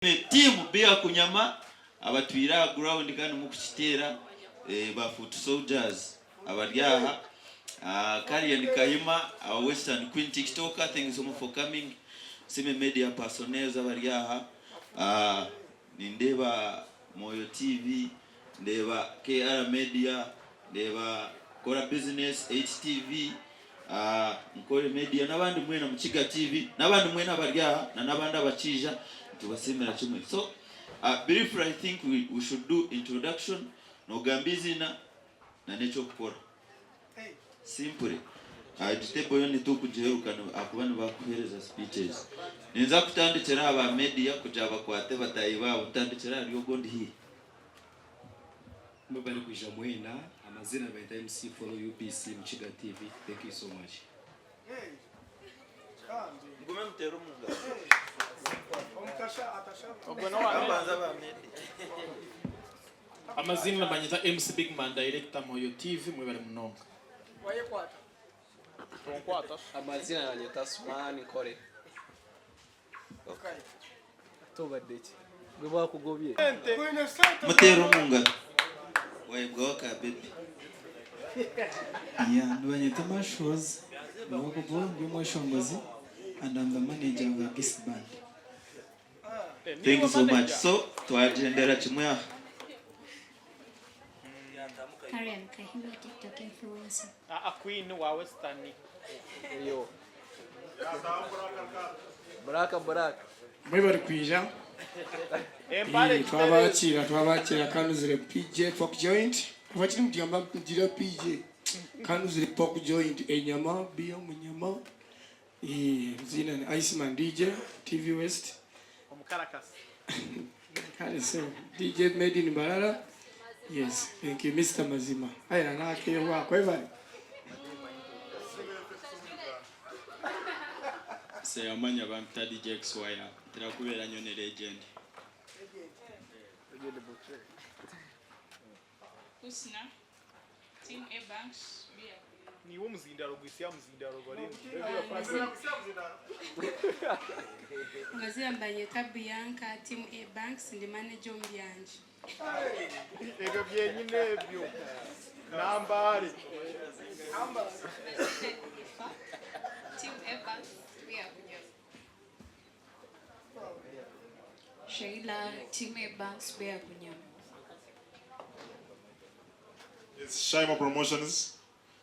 Team Beer Kunyama abatwire aha ground kandi mukukiteera ba foot soldiers abari aha Karian Kahima our western queen tiktoker thank you so much for coming Sime media personnels abari aha nindeeba Moyo TV ndeeba KR media ndeeba Kora business HTV Nkore Media n'abandi mwena Mukiga TV n'abandi mwena abari aha na n'abandi abakiija nitubasiimira kimwe. So briefly I think we, we should do introduction nogamba eiziina na n'eky'okukora simply. Egi table yo nitukugiheruka ahakuba nibakuheereza speeches. Ninza kutandikira aha ba media kugira bakwate bataahi baabo ntandikire ahari ogwo ondi haihi. Mwebare kwija mwena, amazina nibayeta MC Follow UBC Mukiga TV thank you so much. Mugume muteere omu ngaro. Kambanze aba media. Amazina nibanyeta MC Bigman Director Moyo TV mwebare munonga. Amazina nibanyeta Asuman Nkore. Muteere omu ngaro. Wahebwaho aka baby. Yeah, nibanyeta Mash Rose Rwagobo, ndi omweshongozi and I'm the manager of the Geist Band. Thank you so much. So twagyendera kimwe aha. Karen Kahima TikTok influencer. Aa Queen wa Western. Mwebare kwija. Empare Eh, twabakiira twabakiira Kanuzire PJ Pork Joint. Kuva kiri mugamba ngira PJ. Kanuzire Pork Joint enyama biya omunyama. Eh, zina ni Iceman DJ TV West. Omukarakasi. Kale so DJ made in Mbarara. Yes, thank you Mr. Mazima. Aya nakehwa kwebare. Seyamanya bampita DJ Xwire ntera kubeera nyo ne legend. Husna, Team A Banks, Beer. Niiwe omuzindaaro gwitsya aha muzindaaro baringa. Amazina nibanyeta Bianca, Team A Banks, ndi manager omu byangye. Ebyo byenyine ebyo. Nambaare. Amazina ni Ifa, Team A Banks, Beer Kunyama. Sheila, Team A Banks, Beer Kunyama. It's Shaima Promotions,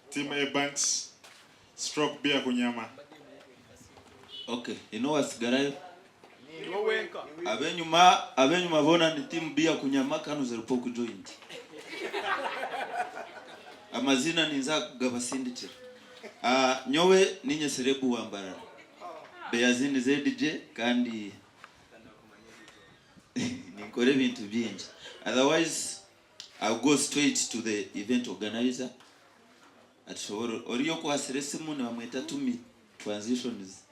Team A Banks, Stroke Beer Kunyama. Okay, haine owatsigarayo? Niiwe wenka. Ab'enyima ab'enyima boona ni team Beer Kunyama Kanuzire Pork Joint. Amaziina ninza kugabasindikira. Ah, nyowe ninye Serebu wa Mbarara. Beyazini ZJ kandi ninkora ebintu bingi. Otherwise I'll go straight to the event organizer atushoborore. Oriya okwasire esimu nibamweta Tumi Transitions.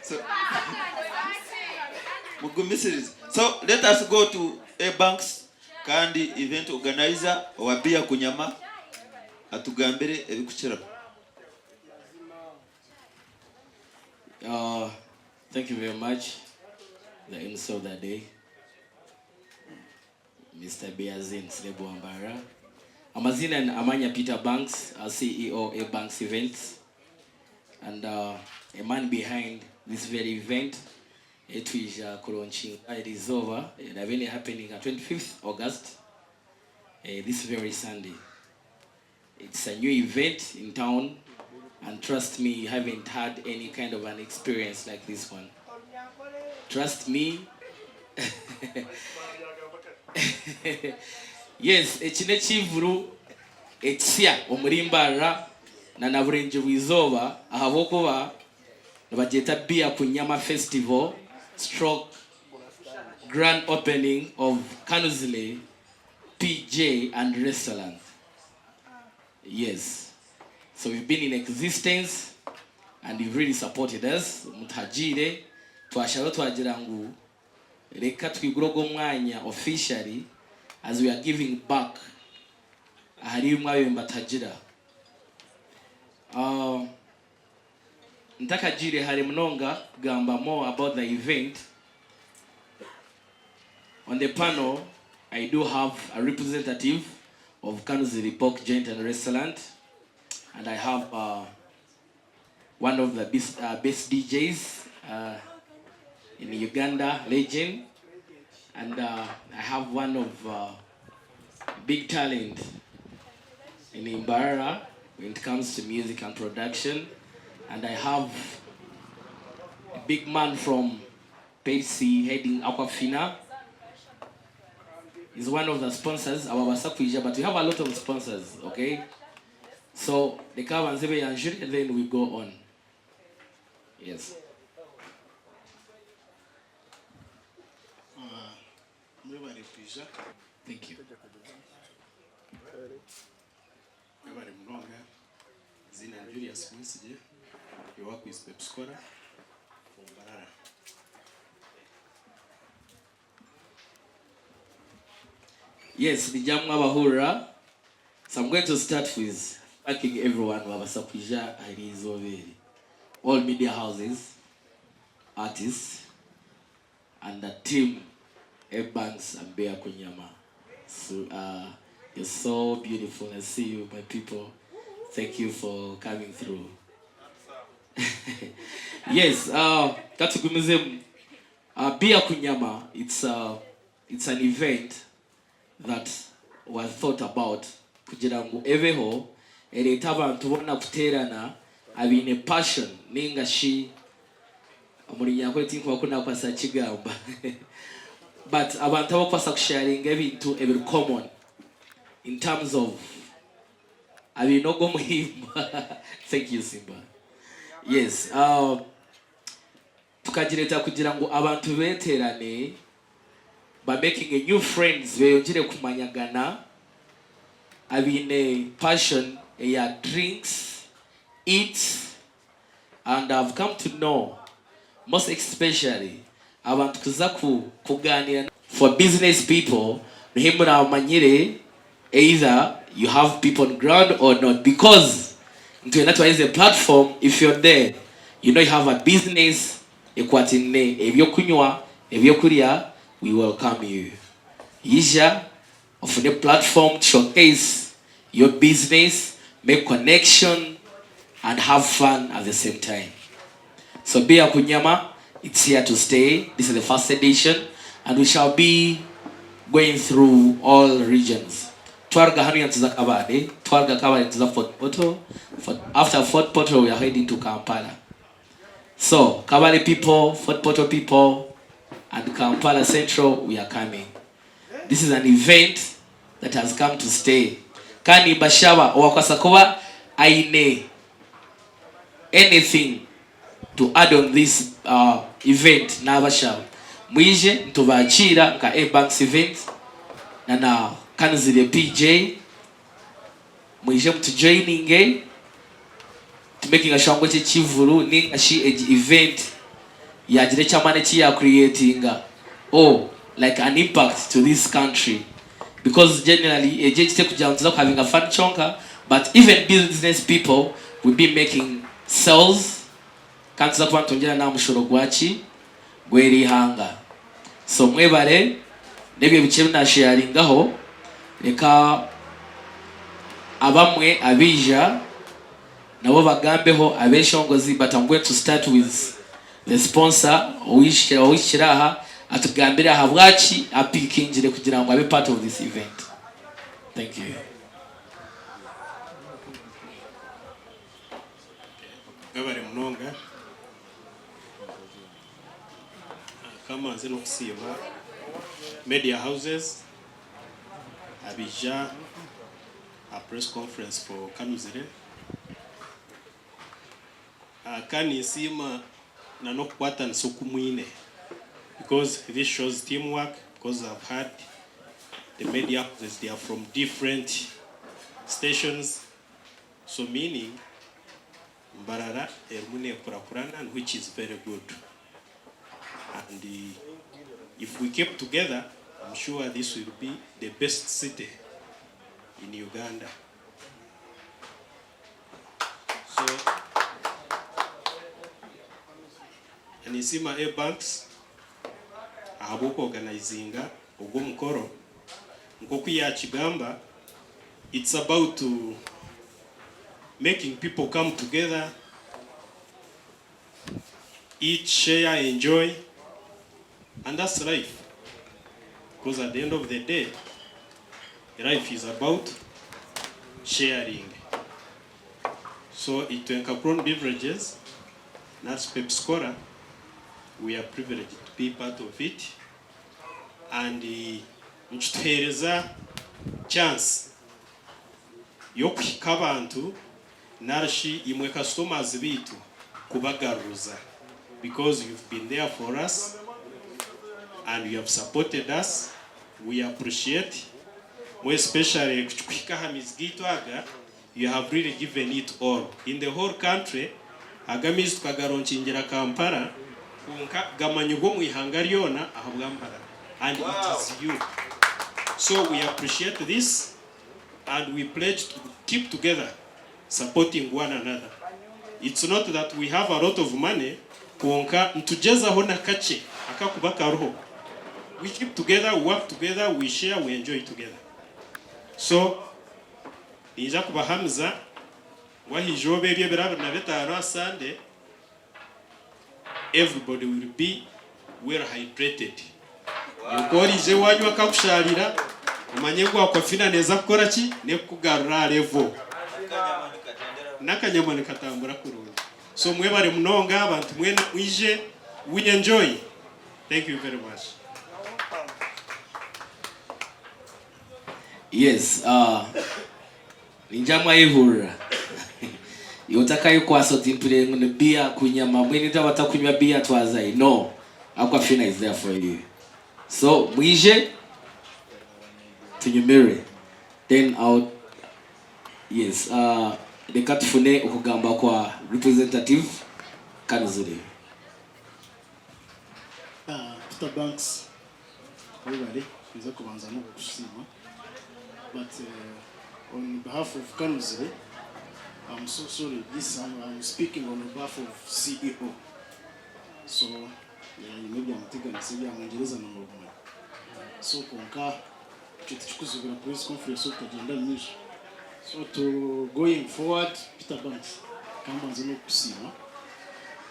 So, mugumisirize. So let us go to A Banks kandi event organizer owa Beer Kunyama atugambire ebikukiraho. Uh, thank you very much, the MC of the day, Mr. Beazin Srebu Wambara. Amazina ni Amanya Peter Banks, our CEO A Banks Events, and a man behind this very event. Etwija kulaunchinga erizooba erabe ne happening at 25th August, this very Sunday. It's a new event in town and trust me you haven't had any kind of an experience like this one. Trust me. Yes, eki n'ekivuru ekisya omuri Mbarara na na Burengyerwa izooba ahabw'okuba nibagyeta Beer Kunyama Festival stroke Grand Opening of Kanuzile PJ and Restaurant. Yes. So we've been in existence and you've really supported us. Mutagiire twashaba twagira ngu reka twigure ogwo mwanya officially as we are giving back ahari imwe ababaire nibatagira. Uh, Ntakagiire hare munonga kugamba more about the event, on the panel I do have a representative of Kanuziri Pork Joint and Restaurant and I have uh, one of the best, uh, best DJs uh, in Uganda, legend, and uh, I have one of uh, big talent in Mbarara when it comes to music and production, and I have a big man from Pepsi heading Aquafina. He's one of the sponsors, ababaasa kwija, but we have a lot of sponsors, okay? So, leka abanze beyanjure, then we go on. Yes. Mwebare kwija. Thank you. Mwebare munonga. Eiziina ni Julius Mwesigye. I work with Pepsi-Cola from Mbarara. Yes, nija mwabahurira. So I'm going to start with thanking everyone wabasa kwija ahari izooba eri. All media houses, artists and the team Ebanks and Bea Kunyama. So, you're so beautiful. I see you, my people. Thank you for coming through. Yes, katugumizemu. Beer Kunyama, it's an event that was thought about kugira ngu ebeho ereete abantu boona kuteerana abaine passion ninga shi omuri Nyankore tinkuba ku nakubaasa kukigamba but abantu abakubaasa kusharinga ebintu ebiri common in terms of abaine ogwo omuhimbo. Thank you, Simba. Yes, tukagireeta kugira ngu abantu beeterane ba making a new friends, beyongyere kumanyagana abaine passion eya drinks, eats, and I've come to know most especially abantu kuza ku kuganira for business people nihe muramanyire either you have people on ground or not, because nitwenda tubahereze platform. If you're there, you know you have a business ekwatine ebyokunywa, ebyokurya, we welcome you. Yija ofune platform to showcase your business, make connection and have fun at the same time. So Beer Kunyama, it's here to stay. This is the first edition and we shall be going through all regions. Twaruga hanu nituza Kabale, twaruga Kabale nituza Fort Portal. After Fort Portal we are heading to Kampala. So Kabale people, Fort Portal people and Kampala Central, we are coming. This is an event that has come to stay. Kandi bashaba owakwasa kuba aine anything to add on this event, nabashaba mwije nitubakiira nka A-Banks event na Kanzire PJ, mwije mutujoininge to making sure ngu eki ekivuru ninga shi egi event yagira eky'amaani eki yacreatinga or like an impact to this country, because generally egi egi tekugira ngu tuza kuhavinga fun kyonka, but even business people will be making sales, kandi tuza kuba nitwongyera n'aha mushoro gwaki gw'eri ihanga. So mwebare, n'ebyo bikye ebi nasharingaho. Reka abamwe abaija nabo bagambeho abeshongozi, but I'm going to start with the sponsor owihikire aha atugambire ahabwaki apikingire kugira ngu abe part of this event. Thank you. Mwebare munonga. Kamanze n'okusiima media houses abaija aha press conference for Kanuzire. Ka ninsiima na n'okukwatanisa oku mwine because this shows teamwork, because I've had the media houses, they are from different stations, so meaning Mbarara erimu nekurakurana and which is very good, and if we keep together, I'm sure this will be the best city in Uganda. So Ninsiima A-Banks ahabw'oku-organizinga ogu omukoro. Nk'oku yaakigamba, it's about making people come together, eat, share, enjoy and that's life because at the end of the day, life is about sharing. So itwe nka Crown Beverages nari Pepsi Cola, we are privileged to be part of it and nikituheereza chance y'okuhika abantu narishi imwe customers baitu kubagaruza because you've been there for us and you have supported us, we appreciate more especially kukikuhika aha maizi gaitu aga. You have really given it all in the whole country, aga amaizi tukagaronkingira Kampala kwonka gamanyirwe omu ihanga ryona ahabwa Mbarara and it is you. So we appreciate this and we pledge to keep together supporting one another. It's not that we have a lot of money kwonka nitugyezaho na kakye akakuba kariho. We keep together, we work together, we share, we enjoy together. So Niija kubahamiza ngu aha izooba eryo ebiro 25 aha Sunday, everybody will be well hydrated. Iwe ku oriija ewaanyu akakushaarira, omanye ngu Aquafina neeza kukora ki? N'ekukugarura aha level. N'akanyama nikatambura kurungi. So mwebare munonga abantu mwena mwije, we enjoy. Thank you very much. Yes, uh, ningira mwayehurira. Iwe otakayekwasa oti mpurire ngu ni beer kunyama mbwenu itwe abatakunywa beer twazahi? No, Aquafina is there for you. So mwije tunyumirwe. Then I'll, yes, reka tufune okugamba kwa representative Kanuzire. Peter Banks Webare ninza kubanza nokukusiima but on behalf of Kanuzire am so sorry this am speaking on behalf of CEO so nyine ebyamuteganisa ebya mungyereza namubimanya so kwonka ekyo tikikuzibira press conference obutagyenda omumaisho so to going forward Peter Banks kambanze nokukusiima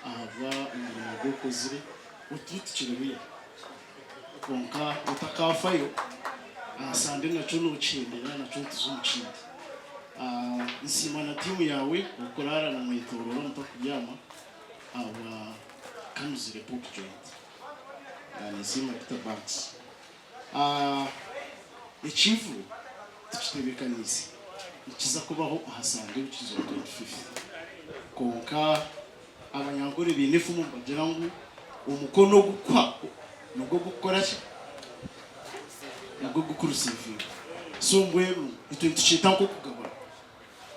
ahabwa omurimo ogu okozire otutukire buya. Kwonka otakaafayo, Sande nakyo nokihendera nakyo nituza omu kindi. Nsiima na tiimu yaawe okuraara nimwetooroora mutakubyama ahabwa Kanuzire Pork Joint. Ninsiima Peter Banks. Ekiivuro tukitebeekaniise nikiza kubaho aha Sande which is on 25th. Kwonka Abanyankore baine efumu nibagira ngu omukono ogukuha nigwo gukukora ki? Nigwo gukurusiivinga. So mbwenu itwe nitukyeta nk'okugabura.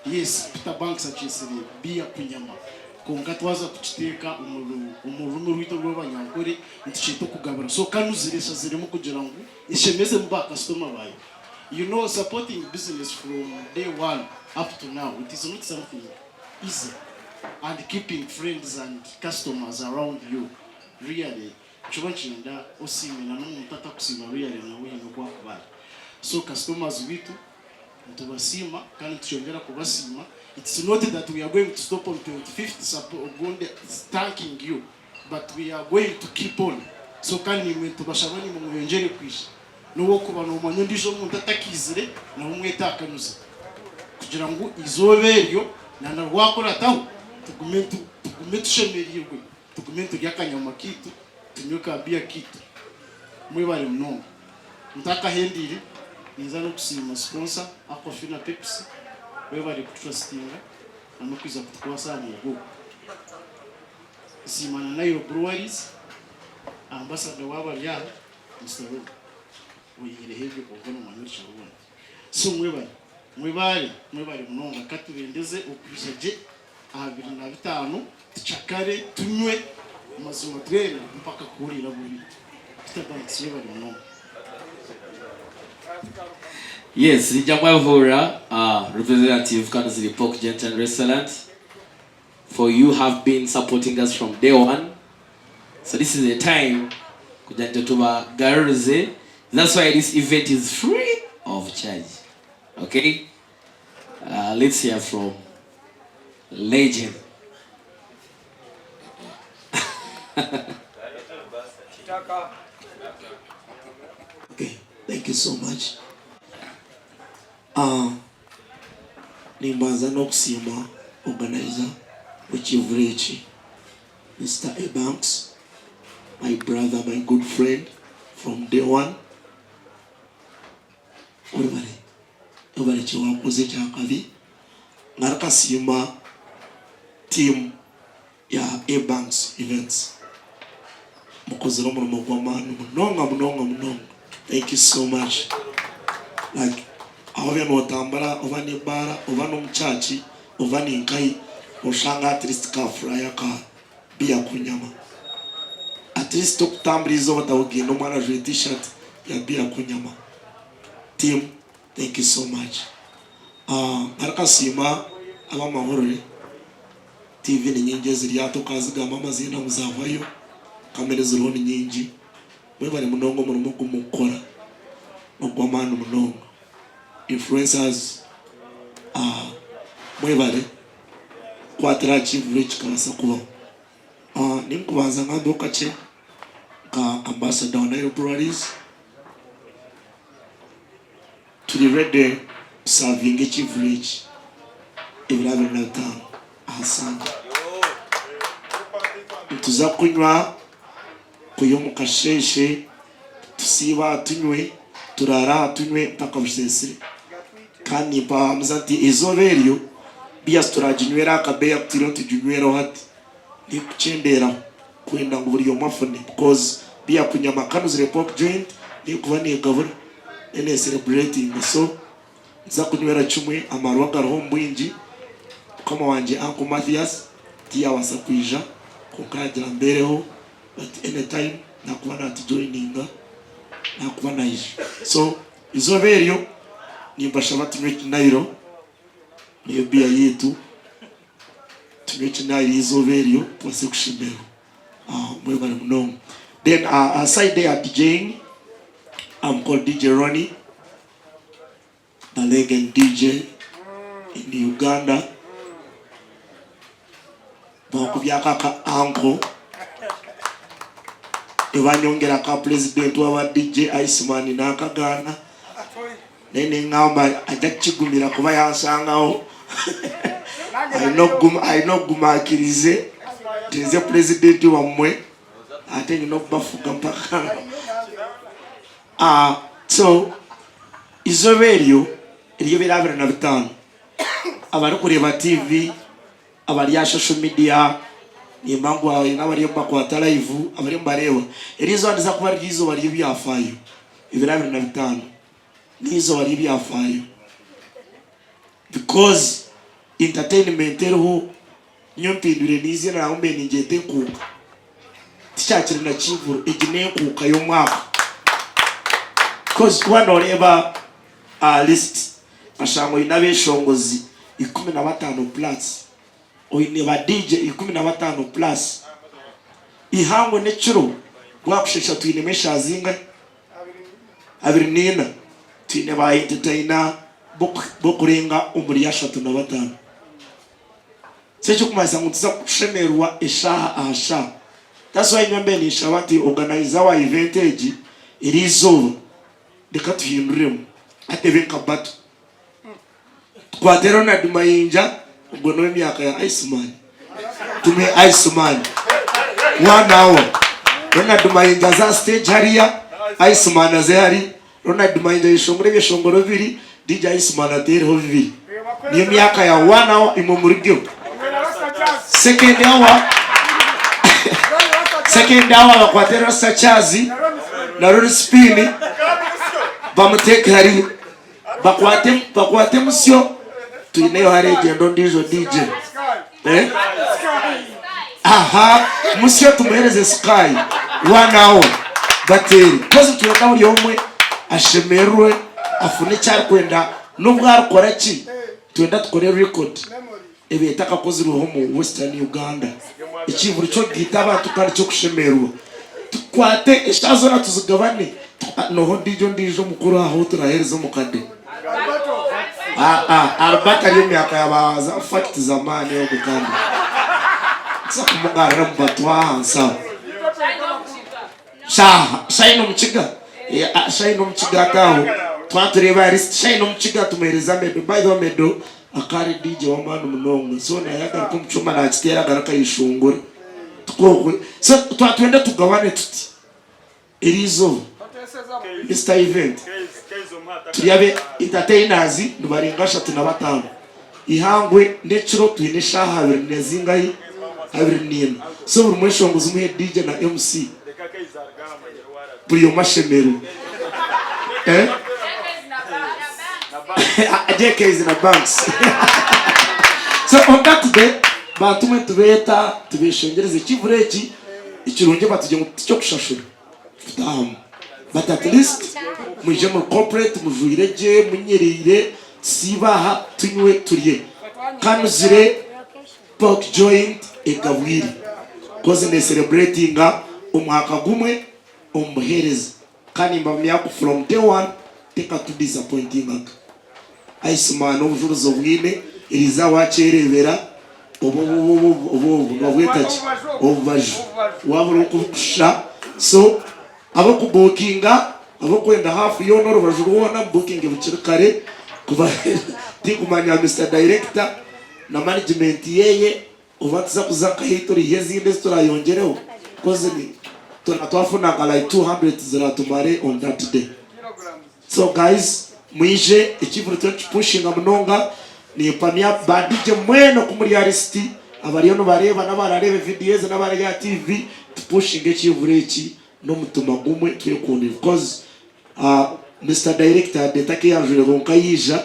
Yes, Peter Banks akyetsire biya kunyama kwonka twaza kukiteeka omu rurimi rwaitu orw'abanyankore nitukyeta okugabura. So kanuzire eshaziremu kugira ngu eshemezemu ba kasitoma baayo. You know supporting business from day one up to now it is not something easy and keeping friends and customers around you really nkiba nkyenda osiime na n'omuntu atakusiima really nawe haine oku akuba ari so customers baitu nitubasiima kandi nitukyongyera kubasiima it's not that we are going to stop on 25th ogundi thanking you but we are going to keep on so kandi naimwe nitubashaba naimwe mweyongyere kwija N'obu okuba noomanya ondiijo muntu atakaizire, nawe omwete akanuza kugira ngu eizooba eryo na rwakurataho tugume tugume tushemereirwe, tugume niturya akanyama kaitu, tunywe ka biya kaitu. Mwebare munonga. Ntakahendeire, ninza n'okusiima sponsor Aquafina Pepsi, webare kututrustinga na n'okwija kutukwasa aha mwogo ogu. Nsiima na Nile Breweries, ambassador waabo ari aha. Mister Rob oyihireho ebyo kwonka nomanya orikibona. So mwebare mwebare mwebare munonga katubendeze okwija gye aha 25 tucakare tunywe amazima twena mpaka kuhurira bubi. Peter Banks yebare munonga. Yes, nija mwehurra representative Kanuziri Pork Joint and Restaurant for you have been supporting us from day one. So this is the time kugira ngu tubagarurize that's why this event is free of charge. Okay? Let's hear from legend. Okay, thank you so much. Uh, nimbanza n'okusiima organizer w'ekivura eki Mr. Ebanks, my brother, my good friend from day one. Webale, webale kyewakoze kyakabi. Ngaruka siima team ya Ebanks Events. Mukozire omurimo gw'amaani munonga munonga munonga. Thank you so much. Like aho obe notambura oba n'ebaara oba n'omu church oba ninkahi oshanga at least ka flyer ka beer kunyama. At least tokutambura eizooba otabugaine omwana ajwaire t-shirt ya beer kunyama. Team thank you so much. Ngaruka nsiima abamahurire. TV ni nyingi eziri aha tokazigamba amaziina ngu zahwayo, kamera eziriho ni nyingi. Mwebare munonga omurimo ogu mukukora nogwamaani munonga. Influencers mwebare kukwatira aha kivuru eki kikabaasa kubaho. Ninkubanza ngambeho kakye nka ambassador wa Nile Breweries, turi ready kusavinga ekivuru eki ebiro 25 aha Sunday. Nituza kunywa kwiha omu kasheeshe tusiibe aha tunywe, turaare aha tunywe mpaka buseesire. Kandi nimpamiza nti eizooba eryo biya tituraginywera aha kabeeyi aku turiyo nituginyweraho hati. Ndikukyenderaho kwenda ngu buri omwe afune because biya kunyama kanuzire pork joint nekuba negabura then ne celebratinga so nituza kunywera kimwe amarwa gariho omu bwingi. Mukama wangye uncle Mathias tiyabasa kwija kwonka yagira mbereho but anytime nakuba natujoininga nakuba naija so eizooba eryo nimbashaba tunywe kinairo niyo biya yaitu. Tunywe kinairo eizooba eryo tubaase kushemererwa. Mwebare munonga. Then aha side eya DJing, I'm called DJ Ronnie, the legend DJ in Uganda. Bankubya aka uncle nibanyongera aka president waba DJ Iceman nakagaana naye nengamba ajja kukigumira kuba yansangaho alina okuguma akirize nti nze pulezidenti wammwe ate nina okubafuga mpaka ah, so izooba eryo ery'ebiro 25 abarikureeba tv abari aha social media nimba ngu haine abariyo nibakwata live abariyo nibareeba eri izooba niriza kuba riri izooba ry'ebyafaayo ebiro 25 n'eizooba ry'ebyafaayo because entertainment eriho nyowe mpindwire n'eiziina nangwa mbaire ningyeta enkuuka tikyakiri na kivuru egi n'enkuuka y'omwaka because waaba nooreeba aha list okashanga oine abeshongozi 15 plus oine ba DJ 15 plus eihangwe n'ekiro bwakusheesha twinemu eshaaha zingahi? 24 twine ba entertainer b'okurenga omuri 35. So ekirikumanyisa ngu nituza kushemererwa eshaaha aha shaaha. That's why nyowe mbaire ninshaba nti organizer wa event egi eriizooba reka tuhinduremu hati ebe nka battle. Tukwate Ronald Mayinja ogwo n'ow'emyaka ya Iceman tumuhe Iceman one hour. Ronald Mayinja aze aha stage hariya, Iceman aze hari, Ronald Mayinja ayeshongore ebyeshongoro bibiri, DJ Iceman ateereho bibiri. Niyo myaka ya one hour imwe murugeho. Second hour second hour bakwate Rasta Chazi na Ronnie Spin bamuteeke hariya. Bakwate bakwate musyo twineyo hariya egyenda ondiijo DJ. Eh? Aha, musyo tumuhereze sky one hour bateere. Kozi nitwenda buri omwe ashemererwe afune eki arikwenda n'obu arikora ki, nitwenda tukore record ebe etakakozirweho omu western Uganda. Ekivuru ky'okugaita abantu kandi ky'okushemererwa. Tukwate eshaaha zoona tuzigabane. Noha ondiijo ondiijo omukuru aha ou turaheereza omukade? Aa, Albert ari omu myaka ya ba za fact z'amaani ogwo kandi nituza kumugarura omu batu ahansi aho. Shaaha, Shine Omukiga, yeah, Shine Omukiga akaaho twaba nitureeba aha list, Shine Omukiga tumuheereze amedo. By the way Amedo akaba ari DJ w'amaani munonga so naye agaruka omu kyoma naakiteera agaruka ayeshongora. Tikwo so twaba nitwenda tugabane tuti eriizooba Mister Event turi abe entertainers nibarenga 35 Ihangwe n'ekiro twine eshaaha abiri na zingahi? 24. So buri mweshongozi muhe DJ na MC buri omwe ashemererwe. Eh? JKs na Banks. So on that day bantu mwe nitubeeta tubeshengyereze ekivure eki ekirungi batugye ngu tiky'okushashura. Kutaahamu but at least mwije muri corporate mujwaire gye munyiriire tusiibe aha tunywe turye kanuzire pork joint egabwire coz ne celebratinga omwaka gumwe omu buheereza kandi nimbamya ku from day one tekatu disappointingaga. Iceman obujurizi obwine eriiza wakyerebera obu obu obu nibabweta ki obubaju wabura okubukusha so abokubukinga abokwenda half yoona orubaju rwona mubukinge bukiri kare kuba tinkumanya Mister Director na management yeye oba tuza kuza nkahi turiihe ezindi eziturayongyereho coz twafuna nka like 200 ziratumare on that day. So guys mwije ekivuru turiyo nitukipushinga munonga nimpamya ba DJ mwena oku muri aha lisiti abariyo nibareeba n'abarareebe vidiyo ezi n'abari aha TV tupushinge ekivuru eki n'omutima gumwe twekundire coz Mister Director yadde takeyanjwire kwonka yaija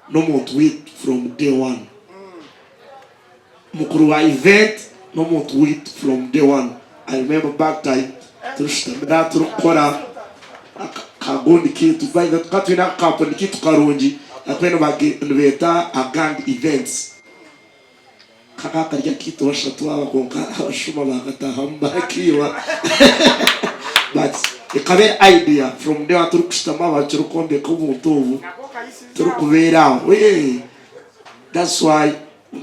n'omuntu waitu from day one. Mukuru wa event n'omuntu waitu from day one. I remember back time turishutamire aha turikukora akagundi kaitu by the way tukaba twine akakampuni kaitu karungi aku nibeeta Agandi Events. Kakaba kari akaitu bashatu aba kwonka abashuma baakataahamu baakiiba but ekaba eri idea from day one turikushutama aha turikwombeka obuntu obu turikubeera aho that's why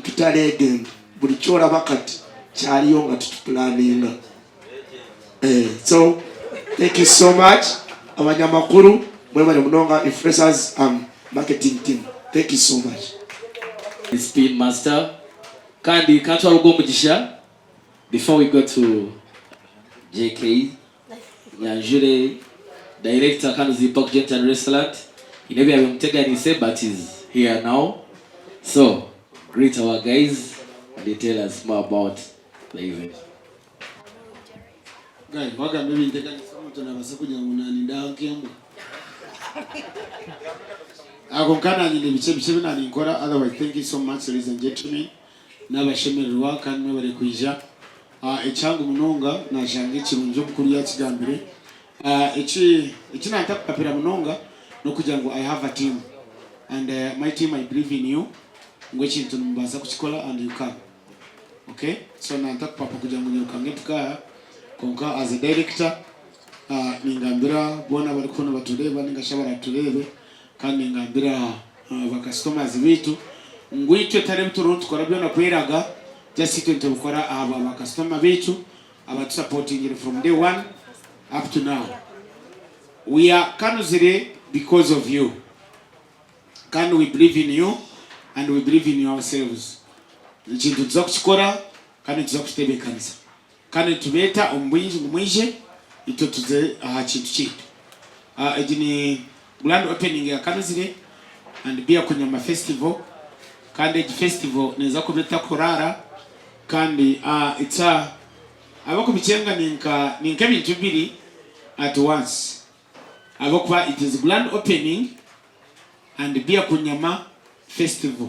tutareegenda buri kyoraba kati kyariyo nga tutupulaninga so thank you so much abanyamakuru mwebare munonga influencers and marketing team thank you so much. Spin master kandi kantware ogwo omugisha before we go to JK nyanjure director Kanuzi Pork Joint and Restaurant haine ebyabaire bimuteganiise but is here now so greet our guys and they tell us more about the event. Guy, wagamba ebinteganisa omuntu nabaasa kugira ngu nanindaho nk'embwa. Ago nka nanye nibikye bikye ebi naninkora otherwise thank you so much ladies and gentlemen nabashemererwa kandi mwebare kwija. Ekihango munonga nashanga ekirungi omukuru yakigambire. Eki eki nantakupapira munonga n'okugira ngu I have a team and my team I believe in you ngu ekintu nimubaasa kukikora and you can. Ok so nantakupapa kugira ngu nyirukange mpike aha kwonka as a director ningambira boona abarikuba nibatureeba ningashi abaratureebe kandi ningambira ba customers beitu ngu itwe tari ebi turiho nitukora byona kweraga just itwe nitubikora ahabwa ba customer beitu abatusapotingire from day one up to now. We are Kanuzire because of you. Kandi we believe in you and we believe in ourselves. Ekintu nituza kukikora kandi nituza kukitebeekanisa. Kandi nitubeeta omu bwingi ngu mwije itwe tuze aha kintu kyaitu. Egi ni grand opening ya Kanuzire and Beer Kunyama Festival. Kandi egi festival neeza kuba etakuraara kandi it's a ahabw'okubikyenga ni nka ni nk'ebintu bibiri at once. Ahabw'okuba it is grand opening and Beer Kunyama Festival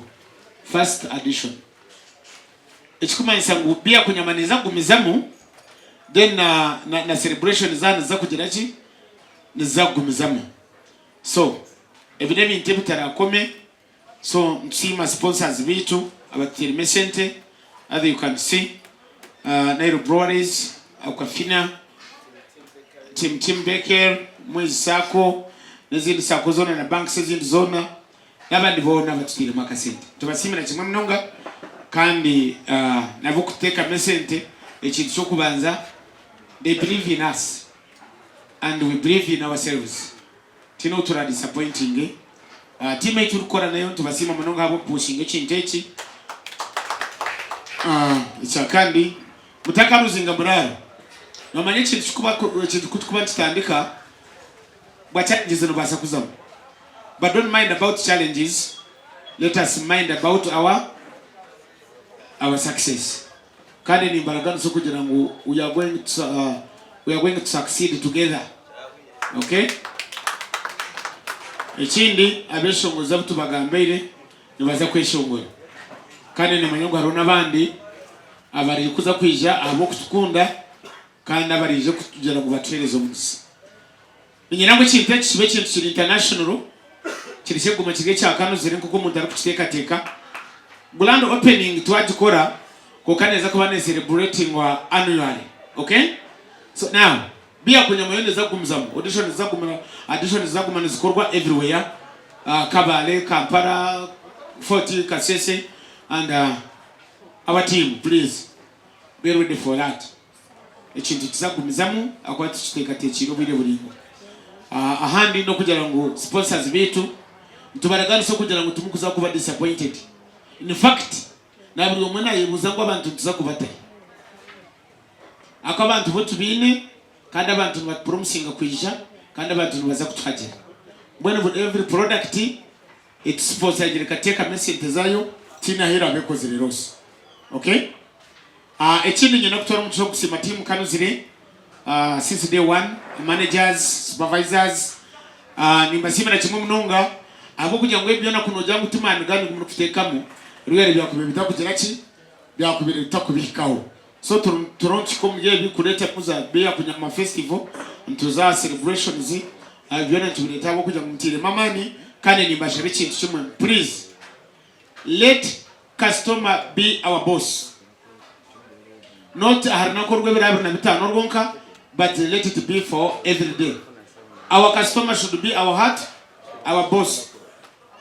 first addition. Ekikumanyisa ngu Beer Kunyama neeza kugumizamu then na na na celebration zaaba niziza kugira ki? Niziza kugumizamu. So ebi n'ebintu ebitarakome so nitusiima sponsors baitu abatuteiremu esente as you can see. Nile Breweries, Aquafina, Team Team Bekel, Mwezi Sacco n'ezindi sacco zoona na banks ezindi zoona n'abandi boona abatutairemu akasente. Nitubasiimira kimwe munonga kandi n'abokututeekamu esente ekintu ky'okubanza they believe in us and we believe in ourselves. Tihaine ou tura disappointinge. Team ei turikukora nayo nitubasiima munonga ahabw'okupushinga ekintu eki. Ekyakandi mutakaruzinga muraaro. Nomanya ekintu kikuba ekintu kutukuba nikitandika bwa challenges nobaasa kuzamu but don't mind about challenges let us mind about our our success. Kandi nimbaraganisa okugira ngu we are going to, we are going to succeed together. Okay? Ekindi abeshongozi abu tubagambeire nibaza kweshongora. Kandi nimanya ngu hariho n'abandi abarikuza kwija ahabw'okutukunda kandi abaraije kutugira ngu batuhereze omugisa. Niinyenda ngu ekintu eki kibe ekintu kiri international, kirekye kuguma kiri ekya kanuzire nk'oku omuntu arikukiteekateeka. Grand opening twagikora kwonka neeza kuba ne celebratingwa annually. Okay? So now, Beer Kunyama yo neeza kugumizamu, audition niziza kuguma, audition niziza kuguma nizikorwa everywhere, Kabale, Kampala, Fort, Kasese and our team please be ready for that. Ekintu tuza kugumizamu ahakuba tukiteekateekiire obwire buraingwa. Ahandi n'okugira ngu sponsors baitu nitubaraganisa okugira ngu timukuza kuba disappointed. In fact na buri omwe nayebuuza ngu abantu nituza kubatahi? Ahakuba abantu bo tubaine kandi abantu nibatupromisinga kwija kandi abantu nibaza kutuhagira. Mbwenu buri every product etusponsagira ekateekamu esente zaayo tihaine ahu eraabe ekozire loss. Okay? Ekindi nyine kutwara omugisha ogu kusiima tiimu Kanuzire since day one, managers, supervisors, nimbasiimira kimwe munonga ahabw'okugira ngu ebi byona ku noogira ngu ti maani gaanyu agu murikuteekamu, rwera byakubaire bitakugira ki? Byakubaire bitakubihikaho. So turiho nituhika omuri ebi kureetamu za Beer Kunyama Festival, nituza aha celebrations, byona nitubireeta ahabw'okugira ngu mutairemu amaani kandi nimbashaba ekintu kimwe, please let Customer be our boss not aha runaku orw'ebiro 25 rwonka but let it be for everyday our customer should be our heart our boss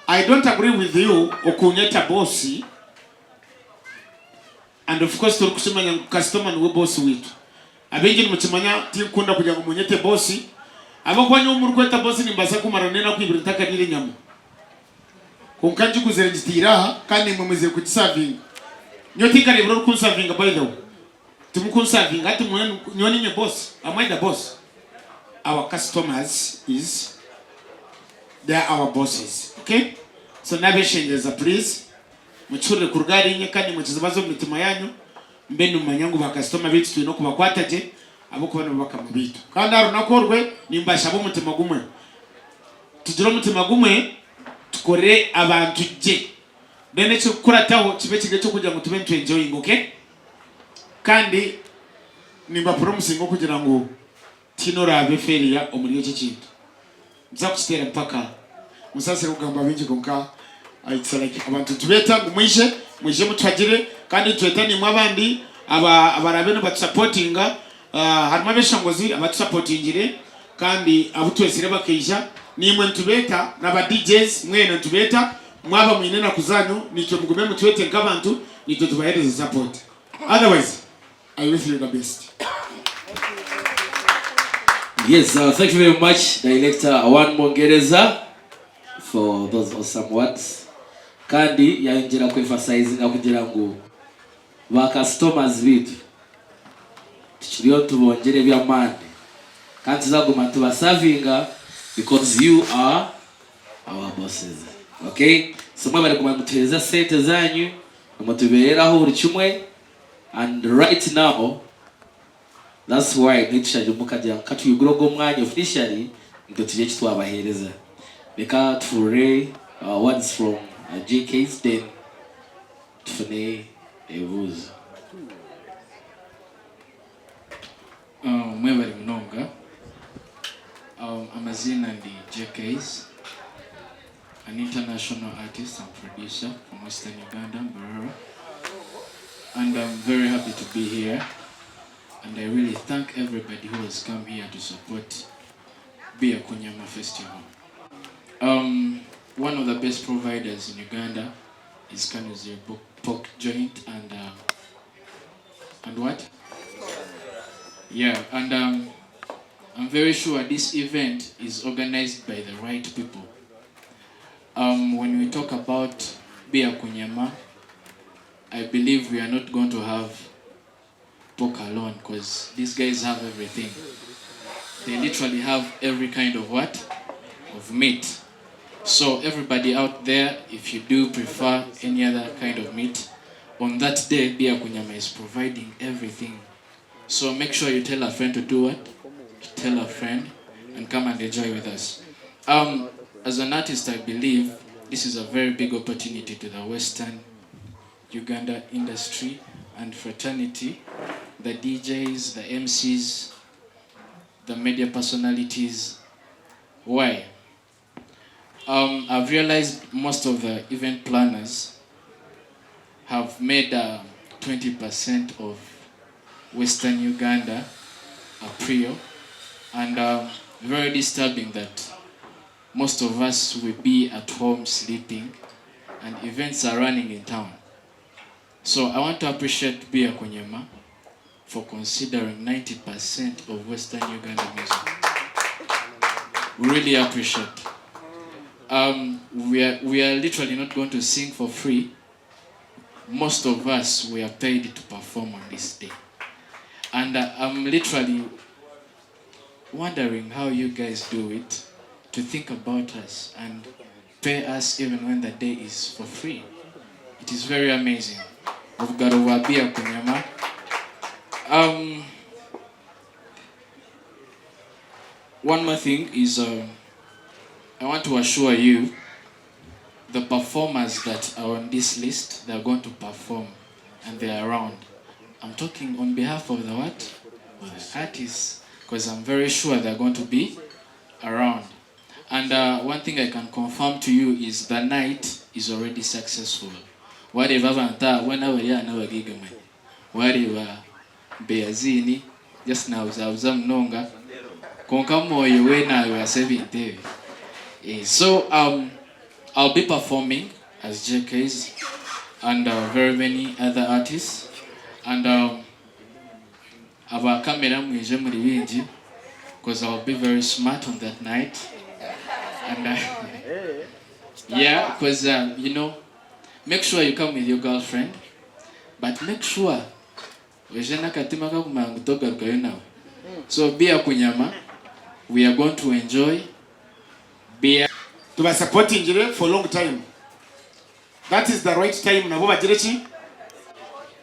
I don't agree with you okunyeta boss and of course torikukimanya ngu customer niwe boss waitu abaingi nimukimanya tinkukunda kugira ngu munyete boss ahabw'okuba nyowe murikweta boss nimbaasa kumara n'enaku ibiri ntakariire nyama. Kwonka ngiguzire ngitaire aha kandi naimwe mwizire kugisavinga. Nyowe tinkareebire orikunsavinga by the way. Timukunsavinga hati mbwenu nyowe niinye boss? Am I the boss? Our customers is they are our bosses okay? So nabeshengyereza please mukihurire kuruga ahariinye kandi nimwe kizibaze omu mitima yaanyu mbe nimumanya ngu ba kasitoma baitu twine okubakwata gye ahabw'okuba nibo bakama baitu. Kandi aha runaku orwe nimbashaba omutima gumwe. Tugire omutima gumwe tukore abantu gye then ekirikukurataho kibe kiri ekyokugira ngu tube nitu enjoyinga okay kandi nimba promisinga okugira ngu tihaine oraabe failure omuri eki ekintu nituza kukiteera mpaka. Musaasire kugamba bingi kwonka it's like abantu nitubeeta ngu mwije mwije mutuhagire kandi nitweta naimwe abandi aba abaraabe nibatusapotinga Harimu abeshongozi abatusapotingire kandi abu twetsire bakaija. Naimwe nitubeeta na ba DJs mwena nitubeeta mwaba mwine enaku zanyu naitwe mugume mutwete nk'abantu naitwe tubahereze support. Otherwise I wish you the best. Yes, thank you very much Director One Mongereza for those awesome words. Kandi yayongyera ku emphasizinga kugira ngu Ba customers baitu tukiriyo nitubongyera eby'amaani kandi nituza kuguma nituba servinga because you are our bosses ok so mwebare kuguma nimutuhereza sente zanyu nimutubereraho buri kimwe and right now that's why nitushagire mukagira ngu katwigure ogu omwanya officially nitwe tugire eki twabahereza reka tuhurire words from JKs then Tufune ebibuuzo. Mwebare munonga. Amaziina ndi JKs, an international artist and producer from Western Uganda, Mbarara. And I'm very happy to be here and I really thank everybody who has come here to support Beer Kunyama Festival. One of the best providers in Uganda is Kanuzire Pork Joint and and what? Yeah, and I'm very sure this event is organized by the right people. When we talk about Beer Kunyama, I believe we are not going to have pork alone because these guys have everything. They literally have every kind of what? Of meat. So everybody out there, if you do prefer any other kind of meat, on that day, Beer Kunyama is providing everything. So make sure you tell a friend to do what? To tell a friend and come and enjoy with us. As an artist, I believe this is a very big opportunity to the Western Uganda industry and fraternity, the DJs, the MCs, the media personalities. Why? I've realized most of the event planners have made 20% of Western Uganda a prio, and very disturbing that most of us will be at home sleeping and events are running in town. So I want to appreciate Beer Kunyama for considering 90% of Western Uganda music. We really appreciate. We are literally not going to sing for free. Most of us, we are paid to perform on this day. And I'm literally wondering how you guys do it to think about us and pay us even when the day is for free. It is very amazing. Obugaro bwa Beer Kunyama. One more thing is I want to assure you the performers that are on this list, they are going to perform and they are around. I'm talking on behalf of the what? Of the artists, because I'm very sure they're going to be around. And one thing I can confirm to you is the night is already successful. Wareeba abantu abo n'abari n'abagiga mani. Wareeba Beazini just nabuzabuza munonga konka mwoyo we nabibaasa ebintu ebi. So I'll be performing as JKs and very many other artists and aba kamera mwije muri bingi because I'll be very smart on that night and yeah, because make sure you come with your girlfriend, but make sure oije n'akatima kakumanya ngu togarukayo nawe. So Beer Kunyama, we are going to enjoy beer. Tubasupportingire for long time. That is the right time nabo bagire ki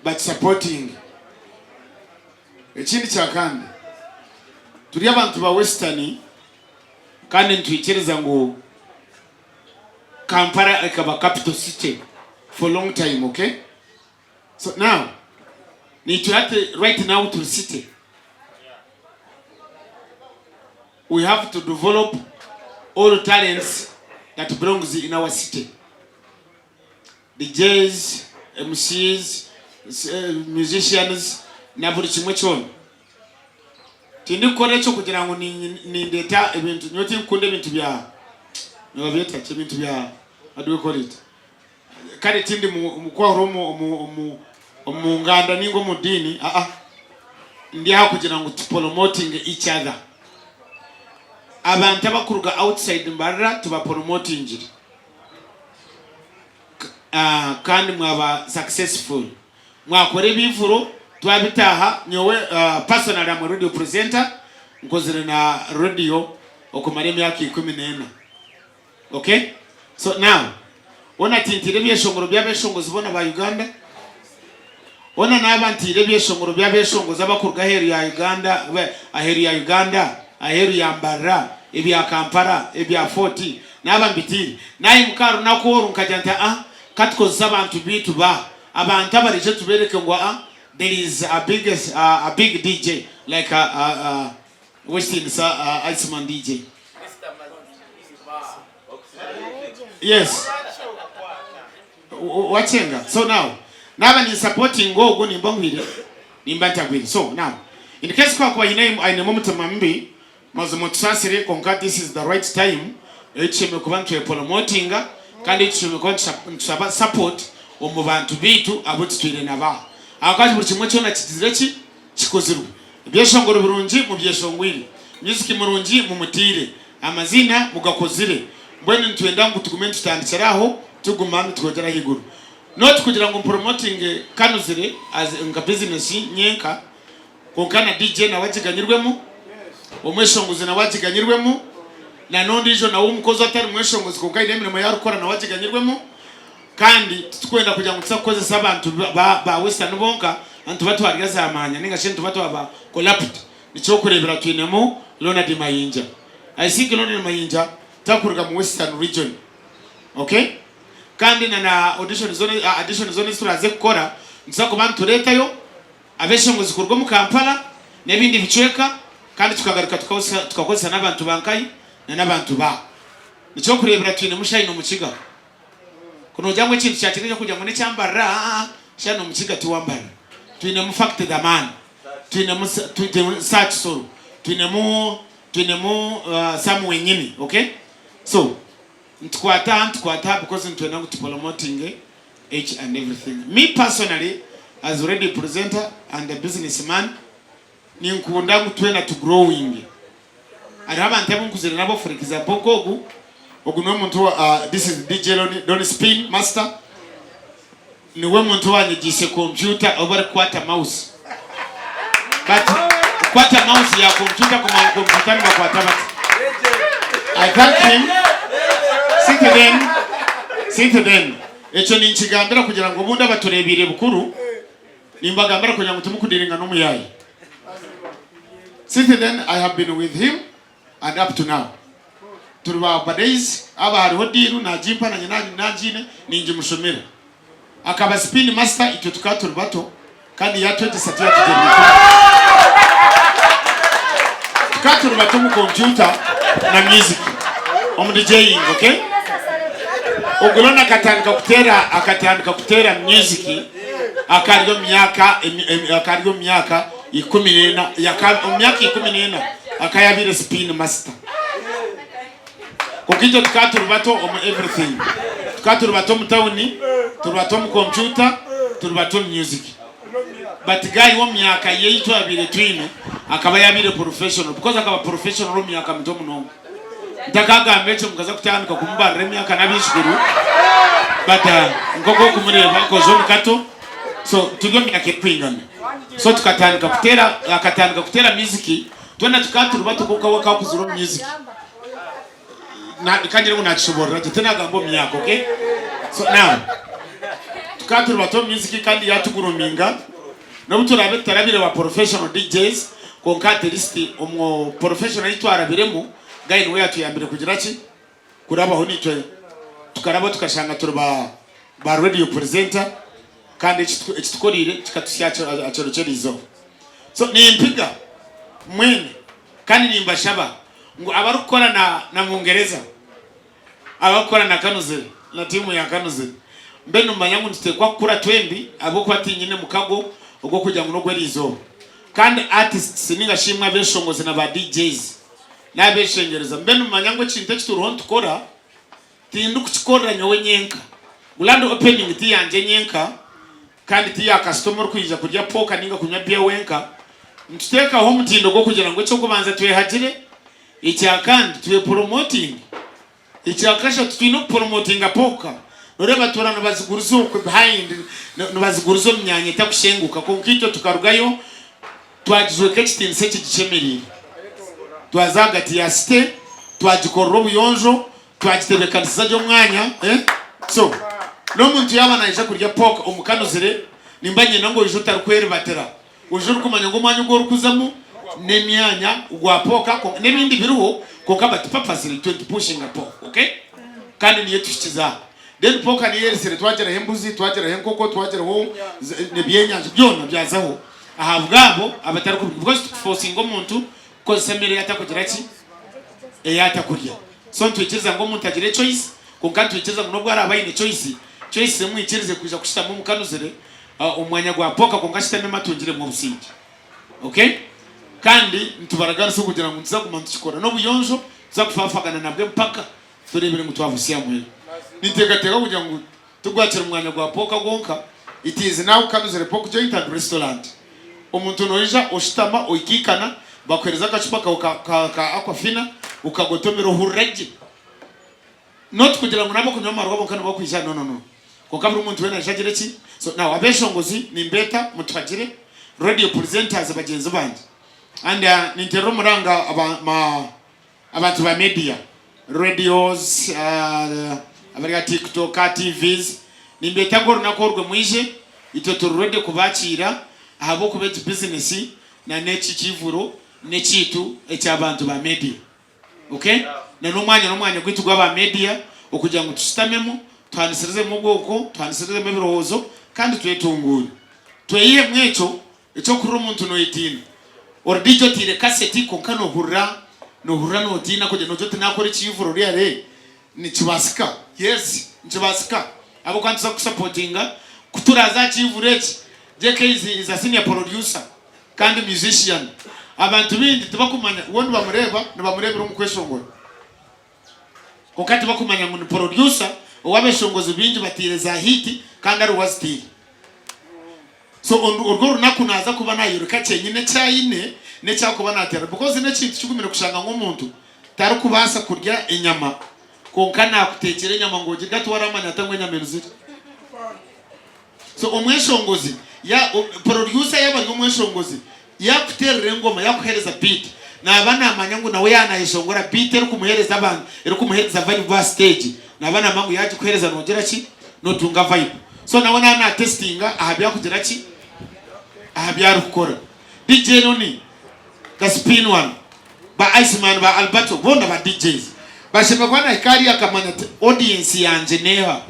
bakisupporting. Ekindi kyakandi, turi abantu ba Western kandi nitwikiriza ngu Kampala ekaba capital city for long time, okay? So now nitwe hati right now turi city, we have to develop all talents that belongs in our city. DJs, MCs, musicians na buri kimwe kyona. Tindikukora ekyo kugira ngu nindeta ebintu, nyowe tinkukunda ebintu bya nibabyeta ki, ebintu bya, how do we call it? Kale tindi mu kwahura omu nganda ninga omu diini, aa, ndi aha kugira ngu tupromoting each other. Abantu abakuruga outside Mbarara tubapromotingire. Kandi mwaba successful, mwakora ebivuro twabitaha. Nyowe personally am a radio presenter, nkozire na radio okumara emyaka 14, okay? So now ona tintire ebyeshongoro by'abeshongozi bona ba Uganda, ona naba ntire ebyeshongoro by'abeshongozi abakuruga aheeru ya Uganda, aheeru ya Uganda, aheeru ya Mbarara, ebya Kampala, ebya Fort, naba mbitiire naye muka runaku oru nkagira nti ah, katukozesa abantu bitu ba abantu abarije tubereke ngu ah, there is a big DJ like Westin Iceman DJ. Yes. Wachenga. So now, Naaba ninsapotinga ogwo nimba ngwire nimba ntagwire so now in case ku hakuba haine ainemu omutima mubi mazima otusaasire kwonka this is the right time ei tushemereire kuba nitwepolomotinga kandi ei tushemereire kuba nitushaba support omu bantu baitu abu tutwire nabo aha ahabw'okuba buri kimwe kyona kigizire ki? Kikozirwe. Ebyeshongoro birungi mubyeshongwire, music murungi mumutiire, amaziina mugakozire mbwenu nitwenda ngu tugume nitutandikira aho tuguma nitwongyera ahaiguru. Not kugira ngu mpromotinge Kanuzire as nka business nyenka kwonka na DJ nawe agiganyirwemu, omweshongozi nawe agiganyirwemu, na n'ondiijo nawe omukozi atari mweshongozi kwonka aine emirimo ei arikukora nawe agiganyirwemu. Kandi titurikwenda kugira ngu tuza kukozesa abantu ba Western bonka nituba twarya za maanya ninga shi nituba twaba corrupt. Nikyokurebera twinemu Ronald Mayinja. I think Ronald Mayinja takuruga mu Western region. Ok? Kandi na na audition zona addition zona ezi turaze kukora nituza kuba nitureetayo abeshongozi kuruga omu Kampala n'ebindi bicweka kandi tukagaruka tukakozesa n'abantu ba nkahi na n'abantu ba. Nikyokurebera twinemu Shine Omukiga. Ku noogira ngu ekintu kyakiri eky'okugira ngu n'ekyambarira, aa shana omukiga tiwambarira. Twinemu Fact the Man, twinemu twinemu Sir Kisoro, twinemu twinemu Sam wenyini, okay? So nitukwata aha nitukwata aha because nitwenda ngu tupolomotinge each and everything. Me personally as radio presenter and a business man, ninkunda ngu twena tugrowinge. Hariho abantu abu nkuzire nabo for example nk'ogu, ogu niwe muntu this is DJ Donny Spin Master, niwe muntu owanyegyeise computer obu barikukwata mouse. But kukwata mouse ya computer kumanya ngu computer nibakwata bata. I thank him. Since then, since then, ekyo ninkigambira kugira ngu obundi abatureebiire bukuru nimbagambira kugira ngu timukudiringa n'omuyaayi. Since then I have been with him and up to now turi ba buddies haba hariho deal nagimpa nanye nangiine ningimushomera. Akaba spin master itwe tukaba turi bato kandi yatwegyesa tiyatugyerera ikumi. Tukaba turi bato omu computer na music omu DJing okay. Ogulon akatandika kuteera akatandika kuteera music akari omu myaka akari omu myaka 14 yaka omu myaka 14 akayabaire spin master. Kwonka itwe tukaba turi bato omu everything. Tukaba turi bato omu tawuni, turi bato omu kompyuta, turi bato omu music. But guy we omu myaka ye ei twabaire twine akaba yabaire professional because akaba professional omu myaka mito munonga. Ntakagamba ekyo mukaza kutandika kumubarira emyaka n'abaijukuru but nk'oku orikumureeba koojo ni kato so turi omu myaka erikwingana. So tukatandika kuteera akatandika kuteera music twena tukaba turi bato kwonka we akaba akuzire omu music. Na kangire ngu nakishoboorora gye tinagamba omu myaka okay. So now tukaba turi bato omu music kandi yatuguruminga n'obu turaabe tutarabire ba professional DJs kwonka at least omu professional ei twarabiremu guy niwe yatuyambire kugira ki kurabaho naitwe tukaraba tukashanga turi ba ba radio presenter kandi ekitukoreire kikatuhitsya aha kiro ky'erizooba. So nimpiga mwena kandi nimbashaba ngu abarikukora na na Mungereza, abarikukora na Kanuzire na tiimu ya Kanuzire mbe nimumanya ngu nituteekwa kukura twembi ahabw'okuba tinyine mukago ogw'okugira ngu n'ogw'erizooba. Kandi artists ninga shi imwe abeshongozi na ba DJs nabeshengyereza mbe nimumanya ngu ekintu eki turiho nitukora tindikukikorera nyowe nyenka. Grand opening ti yangye nyenka kandi ti ya kasitoma orikwija kurya pork ninga kunywa beer wenka. Nituteekaho omutindo gw'okugira ngu eky'okubanza twehagire, ekyakandi tweporomotinge. Ekyakashatu twine okuporomotinga pork. Noreeba batuura nibaziguriza okwe behind, nibaziguriza omu myanya etakushenguka kwonka itwe tukarugayo twagijweka ekitiinisa ekigishemereire. Twaza ahagati ya city twagikorera obuyonjo, twagitebeekanisiza gye omwanya. So n'omuntu yaaba naija kurya pork omu kanuzire, nimba nyenda ngu oije otarikwerubatira. Oije orikumanya ngu omwanya ogu orikuzamu n'emyanya gwa pork kwonka n'ebindi biriho kwonka but purposely itwe nitupushinga pork okay kandi niyo etuhikize aha. Then pork niyo eresire twagiraho embuzi, twagiraho enkoko, twagiraho ebyenyanja byona byazaho ahabwabo abatarikubirya because tikufosinga omuntu kukozesa emere ei atakugira ki ei atakurya. So nitwikiriza ngu omuntu agire choice kwonka nitwikiriza ngu n'obu araabe aine choice, choice emwikirize kwija kushutama omu kanuzire. Omu mwanya gwa pork kwonka ashitamemu atungiremu obusingye. Okay? Kandi nitubaraganisa okugira ngu nituza kuguma nitukikora n'obuyonjo, nituza kufaafagana nabwo empaka tureebire ngu twabuhitsya aha muheru. Ninteekateeka kugira ngu tigwakiri mwanya gwa pork gwonka, it is now Kanuzire Pork Joint and Restaurant. Omuntu noija oshutama oikaikana, bakuheereza akacupa kawe ka, ka, ka Aquafina, okagotomera ohurira gye. Not kugira ngu n'abakunywa amarwa bonka nibo bakwija, no no no. Kwonka buri muntu weena aije agire ki? So now abeshongozi nimbeeta mutuhagire, radio presenters bagyenzi bangye and ninteerera omuranga aba ma abantu ba media, radios, abari aha tiktok, aha TVs, nimbeeta ngu orunaku orwe mwije itwe turi ready kubakiira ahabw'okuba egi business na n'eki kivuro n'ekiitu eky'abantu ba media. Ok na n'omwanya n'omwanya gwaitu gw'aba media okugira ngu tushutamemu tuhanisirizemu obwonko tuhanisirizemu ebirowoozo kandi twetunguure tweyihemu ekyo eky'okuhurira omuntu noyetiina ori DJ oteire kaseti kwonka nohurira nohurira notiina kugira nogira oti nakora ekiivuro really nikibaasika yes nikibaasika ahabw'okuba nituza kukusapotinga ku turaaze aha kiivuro eki JK is a senior producer. Kandi musician. Abantu baingi tibakumanya we nibamureeba nibamureebera omu kweshongora kwonka tibakumanya ngu ni producer ou abeshongozi baingi bateire za hit kandi ariwe aziteire. So orwo orunaku naaza kuba nayoreka kyenyine eki aine n'eki arikuba nateera because n'ekintu kigumire kushanga ngu omuntu tarikubaasa kurya enyama kwonka nakuteekyera enyama ngu ogirye ati waramanya ata ngu enyama eruzire. So omweshongozi ya producer yaba ari omweshongozi yakuterera engoma yakuhereza beat naba namanya ngu nawe yaba nayeshongora beat erikumuhereza abantu erikumuhereza vibe aha stage naba namanya ngu yagikuhereza nogira ki notunga vibe so nawe naba na testinga aha byakugira ki aha byarikukora DJ Ronnie the spin one ba Iceman ba Alberto boona ba DJs bashemereire kuba nahika hariya akamanya ati audience yangye neha.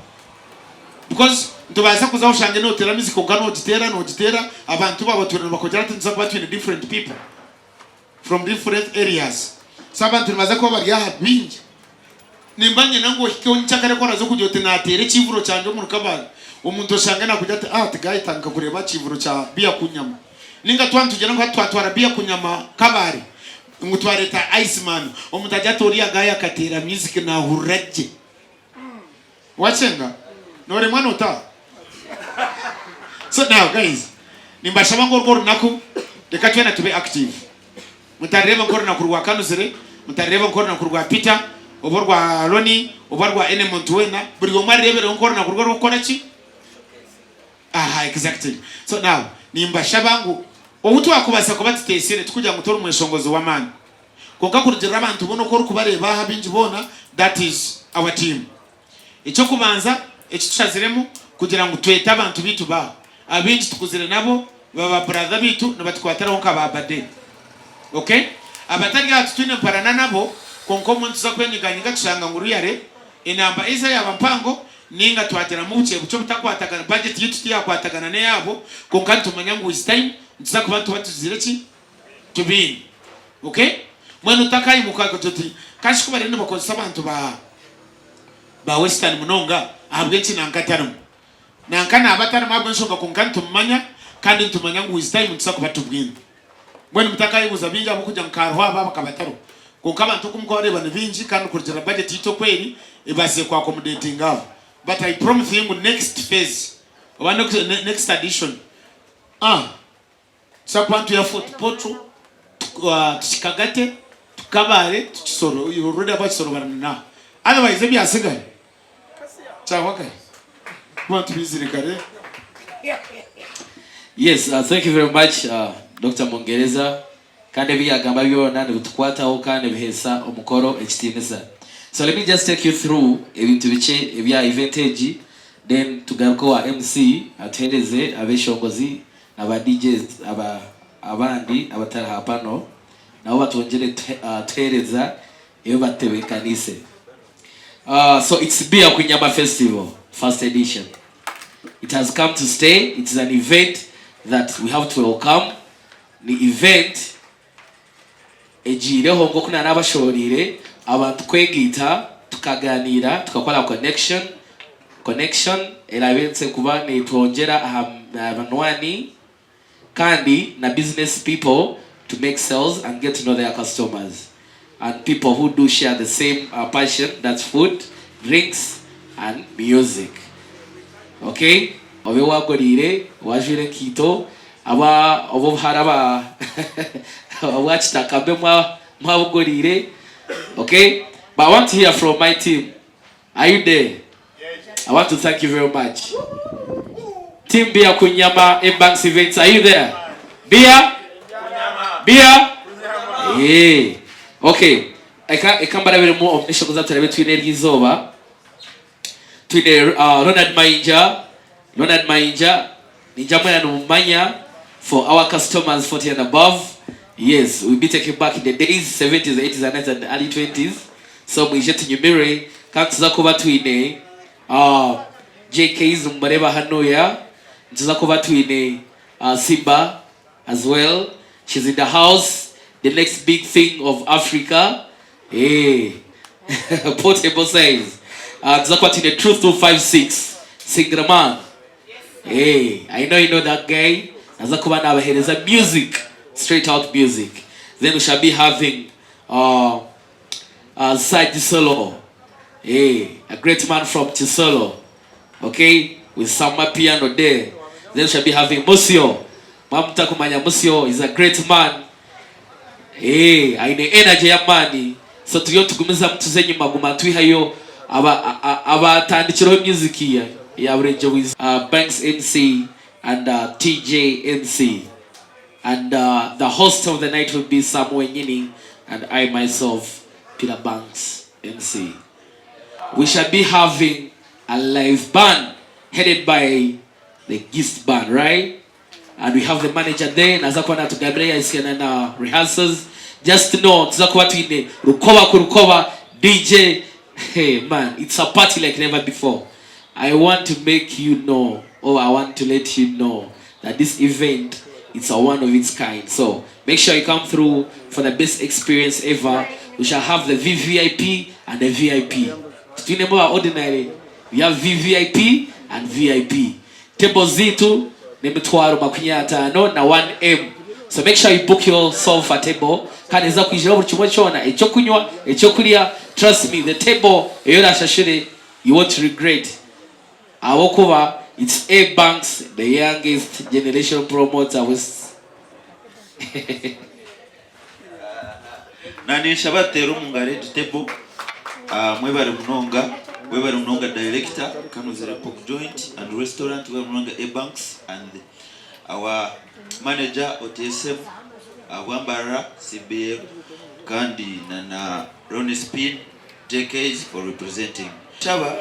Because nitubaasa kuza oshange noteera music kwonka nogiteera nogiteera abantu baaba batwire nibakugira ati nituza kuba twine different people from different areas so abantu nibaza kuba bari aha bingi nimba nyenda ngu ohike nkyakare ku oraza kugira oti nateera ekiivuro kyangye omuri Kabale omuntu oshange nakugira ati ah tigayi tandika kureeba aha kiivuro kya Beer Kunyama ninga twaba nitugira ngu hati twatwara Beer Kunyama Kabale ngu twareeta Iceman omuntu agire ati oriya guy akateera music nahurira gye. Wakyenga noremwa notaaha so now guys nimbashaba ngu orwo orunaku reka twena tube active mutarireeba nk'orunaku rwa Kanuzire mutarireeba nk'orunaku rwa Peter oba orwa Ronnie oba rwa any muntu weena buri omwe arireebereho nk'orunaku rwe rw'okukora ki Aha exactly so now nimbashaba ngu obu twakubaasa kuba tuteesire tikugira ngu tori mweshongozi w'amaani Kwonka kurugirira abantu boona oku orikubareeba aha abaingi boona that is our team. Eky'okubanza eki tushaziremu kugira ngu twete abantu baitu ba abaingi tukuzire nabo baba brother baitu nibatukwatiraho nka ba bade. Ok abatari aha titwine mparana nabo kwonka obumwe nituza kwenyiganyiga tushanga ngu really enamba either yaaba mpango ninga twagiramu bukye bukye obutakwatagana budget yaitu tiyakwatagana n'eyaabo kwonka nitumanya ngu with time nituza kuba nituba tugizire ki? Tubiine. Ok? Mbwenu otakaimuka akagira oti, Kashi ku bariyo nibakozesa abantu ba ba Western munonga, ahabw'enki nanka atarimu? Nanka naaba atarimu ahabw'enshonga kwonka nitumumanya kandi nitumanya ngu with time nituza kuba tubwine. Mbwenu mutakayebuuza bingi ahabw'okugira ngu ka hariho aba bakaba batariho. Kwonka abantu oku mukubareeba ni baingi kandi kurugiirira budget yaitu oku eri, ebaasize ku accommodatinga abo. But I promise you ngu next phase oba next addition, ah! Tuza kuba nituya Fort Portal, tukikagate, tukabare, tukisoro, already abakisoro bari na. Otherwise ebyasigara kyahwa kare. Kuba tubizire kare. Yes, thank you very much Doctor Mungereza kandi ebi yagamba byona nibitukwataho kandi nibiheesa omukoro ekitiinisa. So let me just take you through ebintu bikye ebya event egi then tugaruke owa MC atuhereze abeshongozi Na ba DJs aba abandi abatari ha pano nabo batwongyere tuhereza ebi batebekanise. So it's Beer Kunyama Festival first edition. It has come to stay, it is an event that we have to welcome. Ni event egiireho nk'oku nanabashoboreire abantu kwegaita tukaganiira tukakora connection, connection eraabe kuba netwongyera aha. abanywani kandi na business people to make sales and get to know their customers and people who do share the same passion that's food, drinks and music. Ok obe wagoriire, wajwaire enkaito, aba ob'obuhara aba obwa kitaka mube mwabugoriire ok but I want to hear from my team are you there? I want to thank you very much team Beer Kunyama Ebanks Events are you there? Beer? Beer? Yeah. Okay. Eka eka mbarabiremu omu maisho kuza turabe twine eryo izooba. Twine Ronald Mayinja, Ronald Mayinja ningira mwena nimumumanya for our customers 40 and above. Yes, we'll be taking back in the days 70s, 80s and 90s and early 20s. So mwije tunyumirwe kandi tuza kuba twine JKs mumureeba hanuya. Nituza kuba twine Simba as well. She's in the house, the next big thing of Africa. Eeh Portable says Nituza kuba twine Truth 256 Single man Eeh I know you know that guy naza kuba nabahereza music straight out music then we shall be having Sir Kisolo eeh a great man from Kisolo okay with some piano there then we shall be having Musyo mwaba mutakumanya Musyo is a great man Eeh aine energy y'amaani so turiyo nitugumizamu tuza enyima guma nitwihayo aba abatandikireho music ya burengyerwa izooba Banks MC and TJ MC and the host of the night will be Sam wenyini and I myself Peter Banks MC. We shall be having a live band headed by the Gist band right? And we have the manager there naza kuba natugambira yahisikana na rehearsals just know tuza kuba twine rukoba ku rukoba DJ hey man it's a party like never before I want to make you know or I want to let you know that this event it's a one of its kind so make sure you come through for the best experience ever we shall have the VVIP and the VIP titwinemu aba ordinary we have VVIP and VIP Table zaitu n'emitwaro 50 na 1M so make sure you book yourself a table kandi eza kwijiraho buri kimwe kyona ekyokunywa, ekyokurya trust me the table eyi orashashure you won't regret ahabwokuba it's A Banks the youngest generation promoter west. Naninshaba tuteere omungaro egi table. Mwebare munonga, webare munonga director Kanuzire Pork Joint and Restaurant, webare munonga Ebanks and our manager OTSM Bwambarara CBL kandi na na Ronnie Spin JKs for representing. Nshaba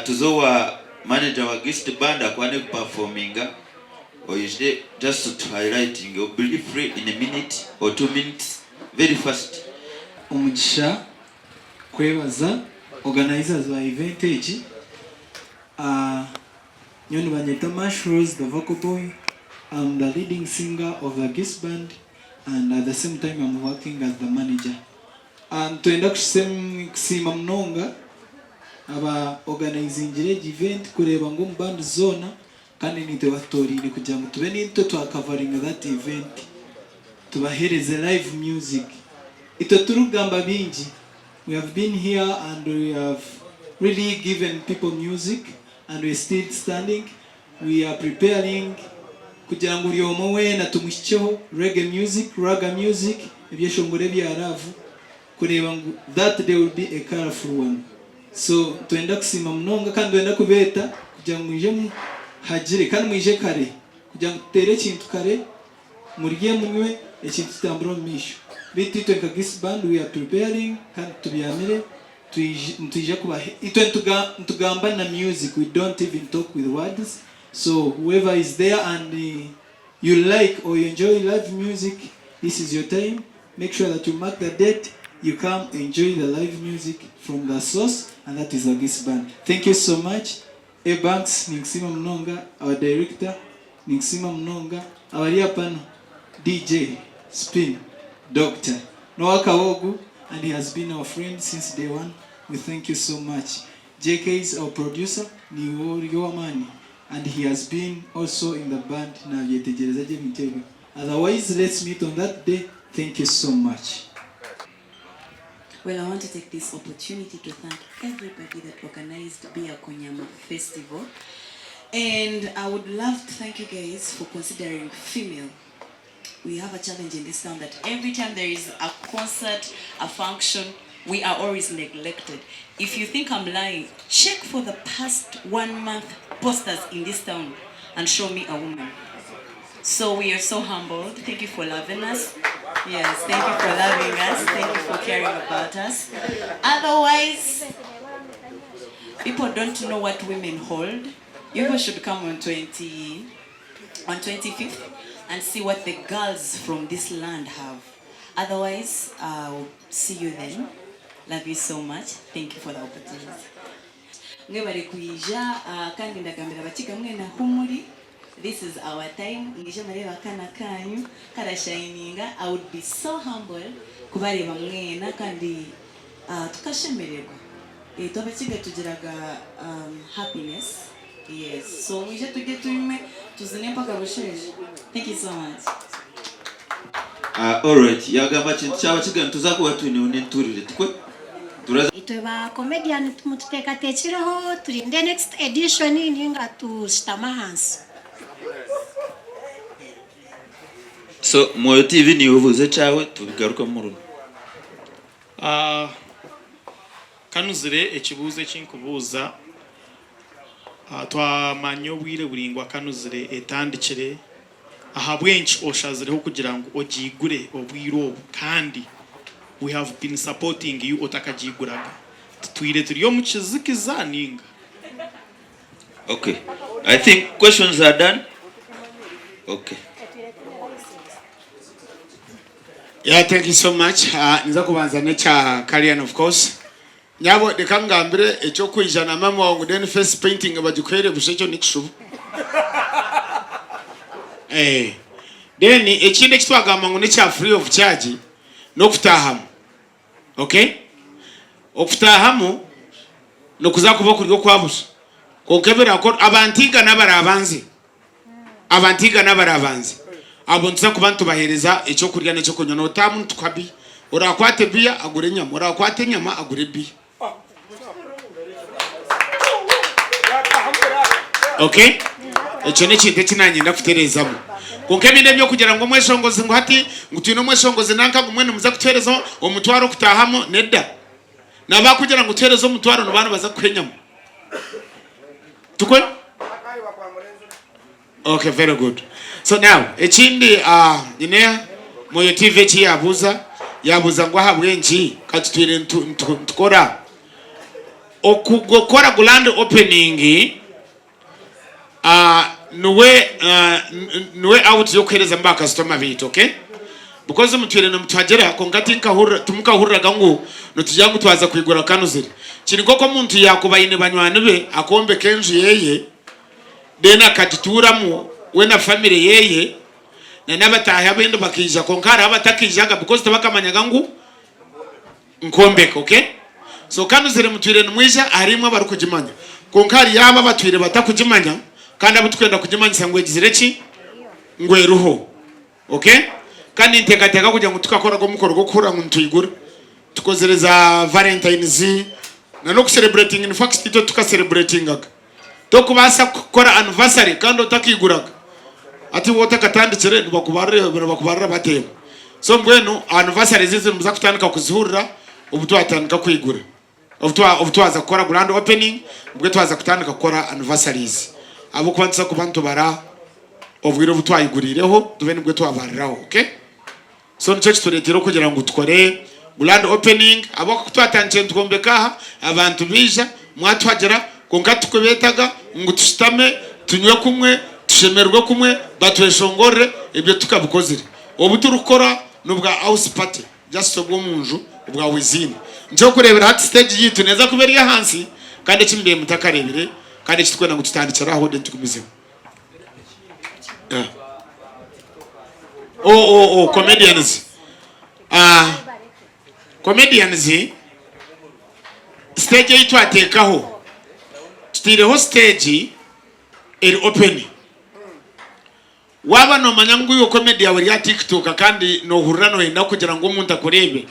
tuze owa manager wa Gist Band akwane kuperforminga. Oije just to highlighting briefly in a minute or 2 minutes very fast. Omugisha kwebaza organizers ba event egi. Nyowe nibanyeta Mashrose the vocal boy. I'm the leading singer of the Gist band and at the same time I'm working as the manager. Nitwenda kusiima munonga aba organizingire egi event kureeba ngu omu band zoona kandi nitwe batutoreine kugira ngu tube nitwe twa coveringa that event tubahereze live music. Itwe titurikugamba bingi, we have been here and we have really given people music and we still standing, we are preparing kugira ngu buri omwe weena tumuhikyeho reggae music, ragga music, ebyeshongoro ebya love kureeba ngu that day will be a colourful one. So nitwenda kusiima munonga kandi nitwenda kubeeta kugira ngu mwije muhagire kandi mwije kare kugira ngu tuteere ekintu kare murye munywe ekintu kitambure omu maisho. Beitu itwe nka Gist Band we are preparing kandi tubyamire nitwija kubaha itwe nitugamba na music we don't even talk with words so whoever is there and you like or you enjoy live music this is your time make sure that you mark the date you come enjoy the live music from the source and that is the Gist Band. Thank you so much. A Banks ninkusiima munonga, our director ninkusiima munonga, abari apano DJ Spin Doctor n'owakabogu and he has been our friend since day one we thank you so much. JK is our producer niiwe ori ow'amaani. and he has been also in the band nabyetegyereza gye ebintu ebyo otherwise let's meet on that day thank you so much. Well, I want to take this opportunity to thank everybody that organized Beer Kunyama Festival. And I would love to thank you guys for considering female. We have a challenge in this town that every time there is a concert, a function, we are always neglected. If you think I'm lying, check for the past one month posters in this town and show me a woman. So we are so humbled. Thank you for loving us. Yes, thank you for loving us. Thank you for caring about us. Otherwise, people don't know what women hold. You people should come on 20 on 25th and see what the girls from this land have. Otherwise, I'll see you then. Love you so much. Thank you for the opportunity. Mwebare kwija ah, kandi ndagambira abakiga mwena ahu muri this is our time mwije mureebe akaana kanyu karashayininga I would be so humble kubareeba mwena kandi ah, tukashemererwa Itwe abakiga tugiraga happiness yes so mwije turye tunywe tuzine mpaka busheeshe thank you so much. Ah, alright yagamba kintu kyabakiga nituza kuba twineho n'enturire tikwe turaza Itwe ba comedian mututeekateekireho turinde next edition ninga tushutame ahansi. So Mwoyo TV niiwe obuuze ekyawe tubigarukemu murumu. Kanuzire ekibuuzo eki nkubuuza, Twamanya obwire buraingwa Kanuzire etandikire, ahabw'enki oshazireho kugira ngu ogiigure obwire obu kandi we have been supporting you otakagiiguraga? Tutwire turi omu kizikiza ninga? Okay I think questions are done okay. Yeah, thank you so much. Uh, nza kubanza n'ekya Karian of course. Nyabo reka ngambire eky'okwija na mama wangu then face painting bagikuhere busha ekyo nikishuba. Eh. Then ekindi eki twagamba ngu n'ekya free of charge n'okutahamu. Okay? Okutahamu nikuza kuba kuri okwa busha. Kwonka ebirakora abantu igana abarabanze Abantu igana abarabanze abo nituza kuba nitubaheereza eky'okurya n'eky'okunywa. Nootaamu nitukuha biya. Oraakwate biya agure enyama, oraakwate enyama agure biya. Okay? Ekyo n'ekintu eki naanyenda kutereezamu. Kwonka ebindi eby'okugira ngu omweshongozi ngu hati ngu twine omweshongozi nanka ngu mbwenu nimuza kutuheereza omutwaro kutaahamu, nedda. Na baakugira ngu tuheereze omutwaro nibaba nibaza kukuha enyama. Tukwe? Okay, very good. So now, ekindi uh, nyine Moyo TV eki yabuuza, yabuuza ngu ahabw'enki ka tutwire ntu- ntu- ntukora okugokora grand opening uh, niwe uh, niwe out y'okuheerezamu ba kasitoma baitu okay because mutwire nimutuhagira kwonka tinkahurira timukahuriraga ngu nitugira ngu twaza kwigura kanuzire kiri nk'oku omuntu yaakuba aine banywani be akombeka enju yeye then akagituuramu we na family yeye na n'abataahi abandi bakaija kwonka hariho abatakaijaga because tibakamanyaga ngu nkombeka okay so kanuzire mutwire nimwija hariho imwe abarikugimanya kwonka hariyo abo abatwire batakugimanya kandi abu tukwenda kugimanyisa ngu egizire ki ngu eriho Okay? Kandi ninteekateeka kugira ngu tukakoraga omukoro gw'okuhurira ngu nitwigura. Tukozire za Valentines na n'okucelebratinga in fact itwe tukacelebratingaga. Tokubaasa kukora anniversary kandi otakaiguraga. Hati iwe otakatandikire nibakubarira nibakubarira bateeba. So mbwenu anniversary ezi nimuza kutandika kuzihurira obu twatandika kwigura. Obu twa obu twaza kukora grand opening nibwo twaza kutandika kukora anniversaries. Ahabw'okuba nituza kuba nitubara obwire obu twayiguriireho tube nibwo twabariraho, okay? So nikyo kitureeteire okugira ngu tukore grand opening ahabw'okuba ku twatandikire nitwombeka aha, abantu baija, mwatuhagira, kwonka titukubeetaga ngu tushutame, tunywe kumwe, tushemererwe kumwe, batweshongorere, ebyo titukabikozire. Obu turikukora n'obwa house party. Just obw'omunju obwa Wizin. Nikyokureebera hati stage yaitu neeza kuba eri ahansi kandi eki mubaire mutakareebire kandi eki turikwenda ngu tutandikire aho then tugumizemu. Yeah. Oh, oh, oh, comedians. Ah, comedians stage ei twateekaho tutaireho stage. Eri open. Waaba noomanya ngu iwe comedy yaawe eri aha TikTok kandi noohurira nooyenda kugira ngu omuntu akureebe,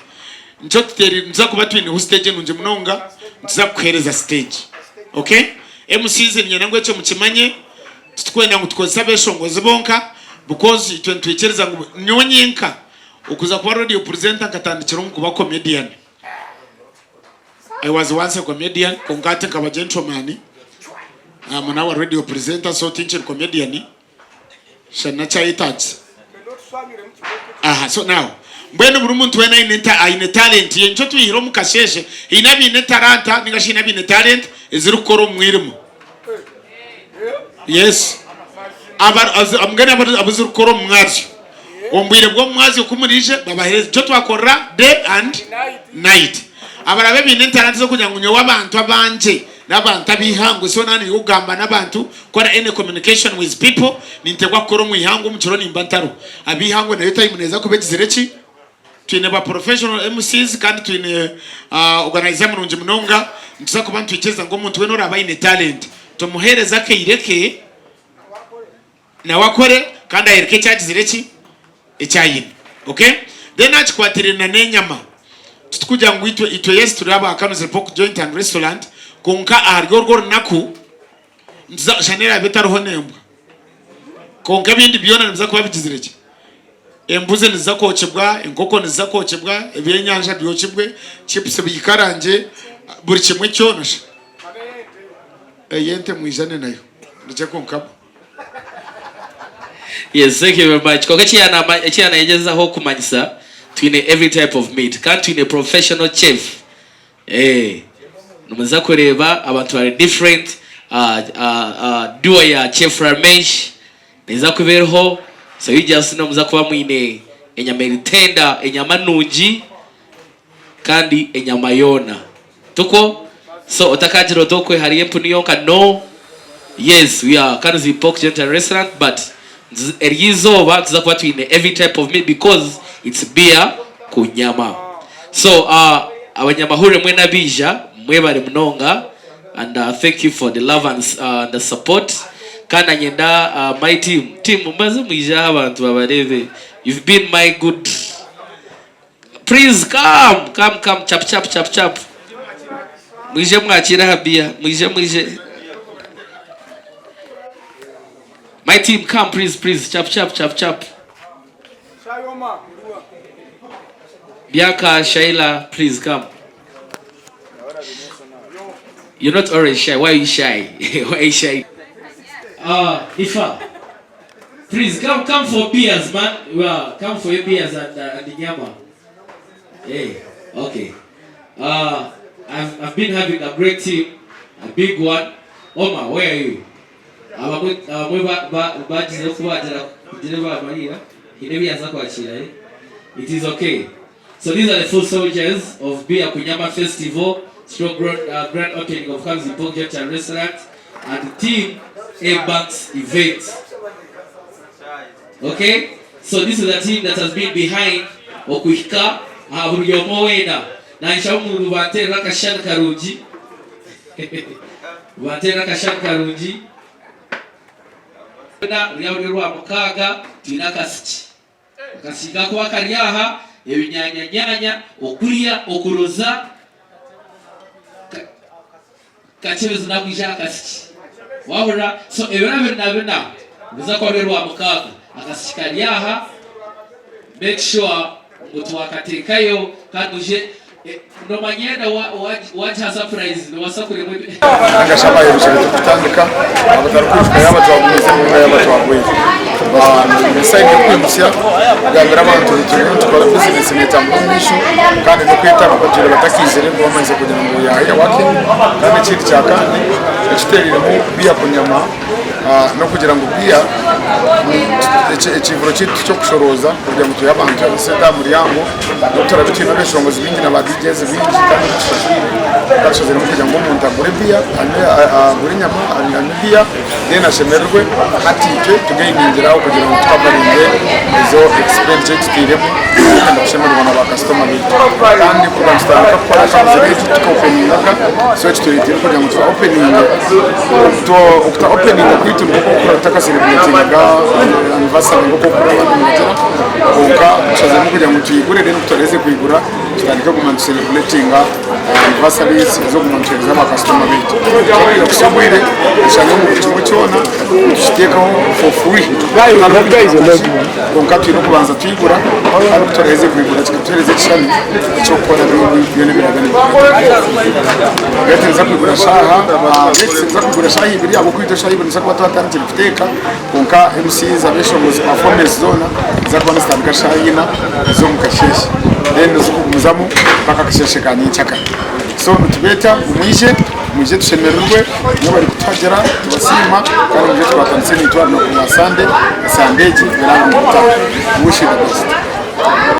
nikyo tuteeri nituza kuba twineho stage nungi munonga, nituza kukuheereza stage. Okay? MCs niinyenda ngu ekyo mukimanye, titurikwenda ngu tukozese abeeshongozi bonka because itwe nitwikiriza ngu nyowe nyenka okuza kuba radio presenter nkatandikira omu kuba comedian. I was once a comedian kwonka hati nkaba gentleman. I'm now a radio presenter so tinkiri comedian. Shana kyayetagisa. Aha so now mbwenu buri muntu wena aine enta aine talent ye nikyo twihire omu kasheeshe haine abaine etaranta ninga shi haine abaine talent ezirikukora omu mwirima. Yes. Aba mbwenu abu zirikukora omu mwazyo. Omu bwire bw'omu mwazyo ku muriije babahereze nikyo twakorera day and night. Abarabe baine entalanta z'okugira ngu nyowe abantu abangye n'abantu ab'eihangwe so naaba niiwe kugamba n'abantu kukora any communication with people ninteekwa kukora omu ihangwe omu kiro nimba ntariho. Ab'eihangwe nayo time neeza kuba egizire ki? Twine ba professional MCs kandi twine organiser murungi munonga. Nituza kuba nitwikiriza ngu omuntu weena oraabe aine talent tumuheereze akaire ke nawe akore kandi ayereke eki agizire ki? Eki aine. Okay? Then aha kikwatiraine na n'enyama, titikugira ngu itwe itwe yes turi aba Kanuzi Pork Joint and Restaurant kwonka ahari orwo orunaku nituza shana eraabe etariho n'embwa. Kwonka ebindi byona nibiza kuba bigizire ki? Embuzi niziza kwokibwa, enkoko niziza kwokibwa, ebyenyanja byokibwe, chips biikarangye, buri kimwe kyona sha. Ey'ente mwijane nayo ndugye kunkama. Yes, thank you very much. Kwonka eki yanayegyezaho kumanyisa, twine every type of meat kandi twine professional chef. Eh, nimuza kureeba abantu bari different. Duo ya Chef Ramesh neeza kuba eriho. So you just know muza kuba mwine enyama eri tender, enyama nungi kandi enyama yoona. Tikwo? So otakagira oti okwe hariyo empunu yonka no. Yes, we are Kanuzi Pork Joint and Restaurant but eryo izooba nituza kuba twine every type of meat because it's beer ku nyama. So abanyamahurire mwena abaija mwebare munonga and thank you for the love and the support kandi nanyenda my team, team mubanze mwije aha abantu babareebe you've been my good Please come come come chap chap chap chap mwije mwakire aha beer mwije mwije my team come please please chap chap chap chap Bianca Shaila please come You're not always shy. Why are you shy? Why are you shy? Ifa. Please come come for beers man. Well, come for your beers and and nyama. Hey, okay. I've, I've been having a great team, a big one. Oma, where are you? Abamwe abamwe ba- ba- bagize kubagira kugira bamarira hine byaza kwakira eh? It is okay. So these are the foot soldiers of Beer Kunyama Festival, stroke grand, grand opening of Kamzi Pork Joint and Restaurant and Team A Banks event. Okay? So this is a team that has been behind okuhika aha buri omwe weena. Nanshaho omuntu banterera akashushani karungi. Banterera akashushani karungi. Ruri ruri orwamukaaga twine akasiki. Akasiki kakuba kari aha, ebinyanyanyaanya, okurya, okuroza, Kakyebezi nakwija aha kasiki. Wahurira? So ebiro 24 nibiza kuba biri Rwamukaaga. Akasiki kari aha, make sure ngu twakateekayo kandi oije Nomanya yena wagiha surprise nobasa kureba ebi. Ninga shi abaherukire turikutandika abatarikwijuka yaaba twagumiizemu ninga yaaba twagwire. Ni sayini y'okwimutsya kugambira abantu ngu turiyo nitukora bizinesi neetambura omu maisho kandi n'okweta abatwire batakaizire ngu bamanyise kugira ngu we are here working. Kandi ekindi kya kandi ekiteereiremu biya kunyama n'okugira ngu biya ekiivuro kyaitu tiky'okushorooza kugira ngu twihe abantu esente aha muryango. N'obu turaabe twine abeeshongozi baingi na ba DJs baingi kandi tushashwire, kwonka tushaziremu kugira ngu omuntu agure biya, agure enyama, anywe biya then ashemererwe. Hati itwe tugainingira aho kugira ngu tukavaringe ezo expenditure ei tutairemu kwenda kushemererwa na ba kasitoma. bakasitoma baitu. Kandi kuruga nitutandika kukora kanuzire egi tukaopeningaga so ekitureeteire kugira ngu twa openinge okuta openinga kwaitu nikwo kukura tutakasereburetingaga anniversary nk'oku okukura abandi nibagira kwonka tushaziremu kugira ngu twigure then kuturaheze kwigura tutandike kuguma nitusereburetinga anniversaries ez'okuguma nituheereza bakasitoma baitu. So kuhitsya obwire oshange ngu buri kimwe kyona nitukiteekaho for free kwonka twine okubanza twigura kandi ku turaheze kwigura kikatuheereza ekishushani eky'okukora ebindi byona ebiraabe nibyetengyesa. Niza kwigura shaaha niza kwigura shaaha ibiri ahabw'okuba itwe shaaha ibiri nituza kuba twatandikire kuteeka kwonka MCs abeshongozi performance zoona niziza kuba nizitandika shaaha ina ez'omu kasheeshe then zikugumizamu mpaka akasheeshe ka nyenkyakare. So nitubeeta ngu mwije, mwije tushemererwe, imwe abarikutuhagira nitubasiima kandi mwije tukwatanise naitwe aha runaku rwa Sande, Sande egi eraabe omubutaka. Wish you the best.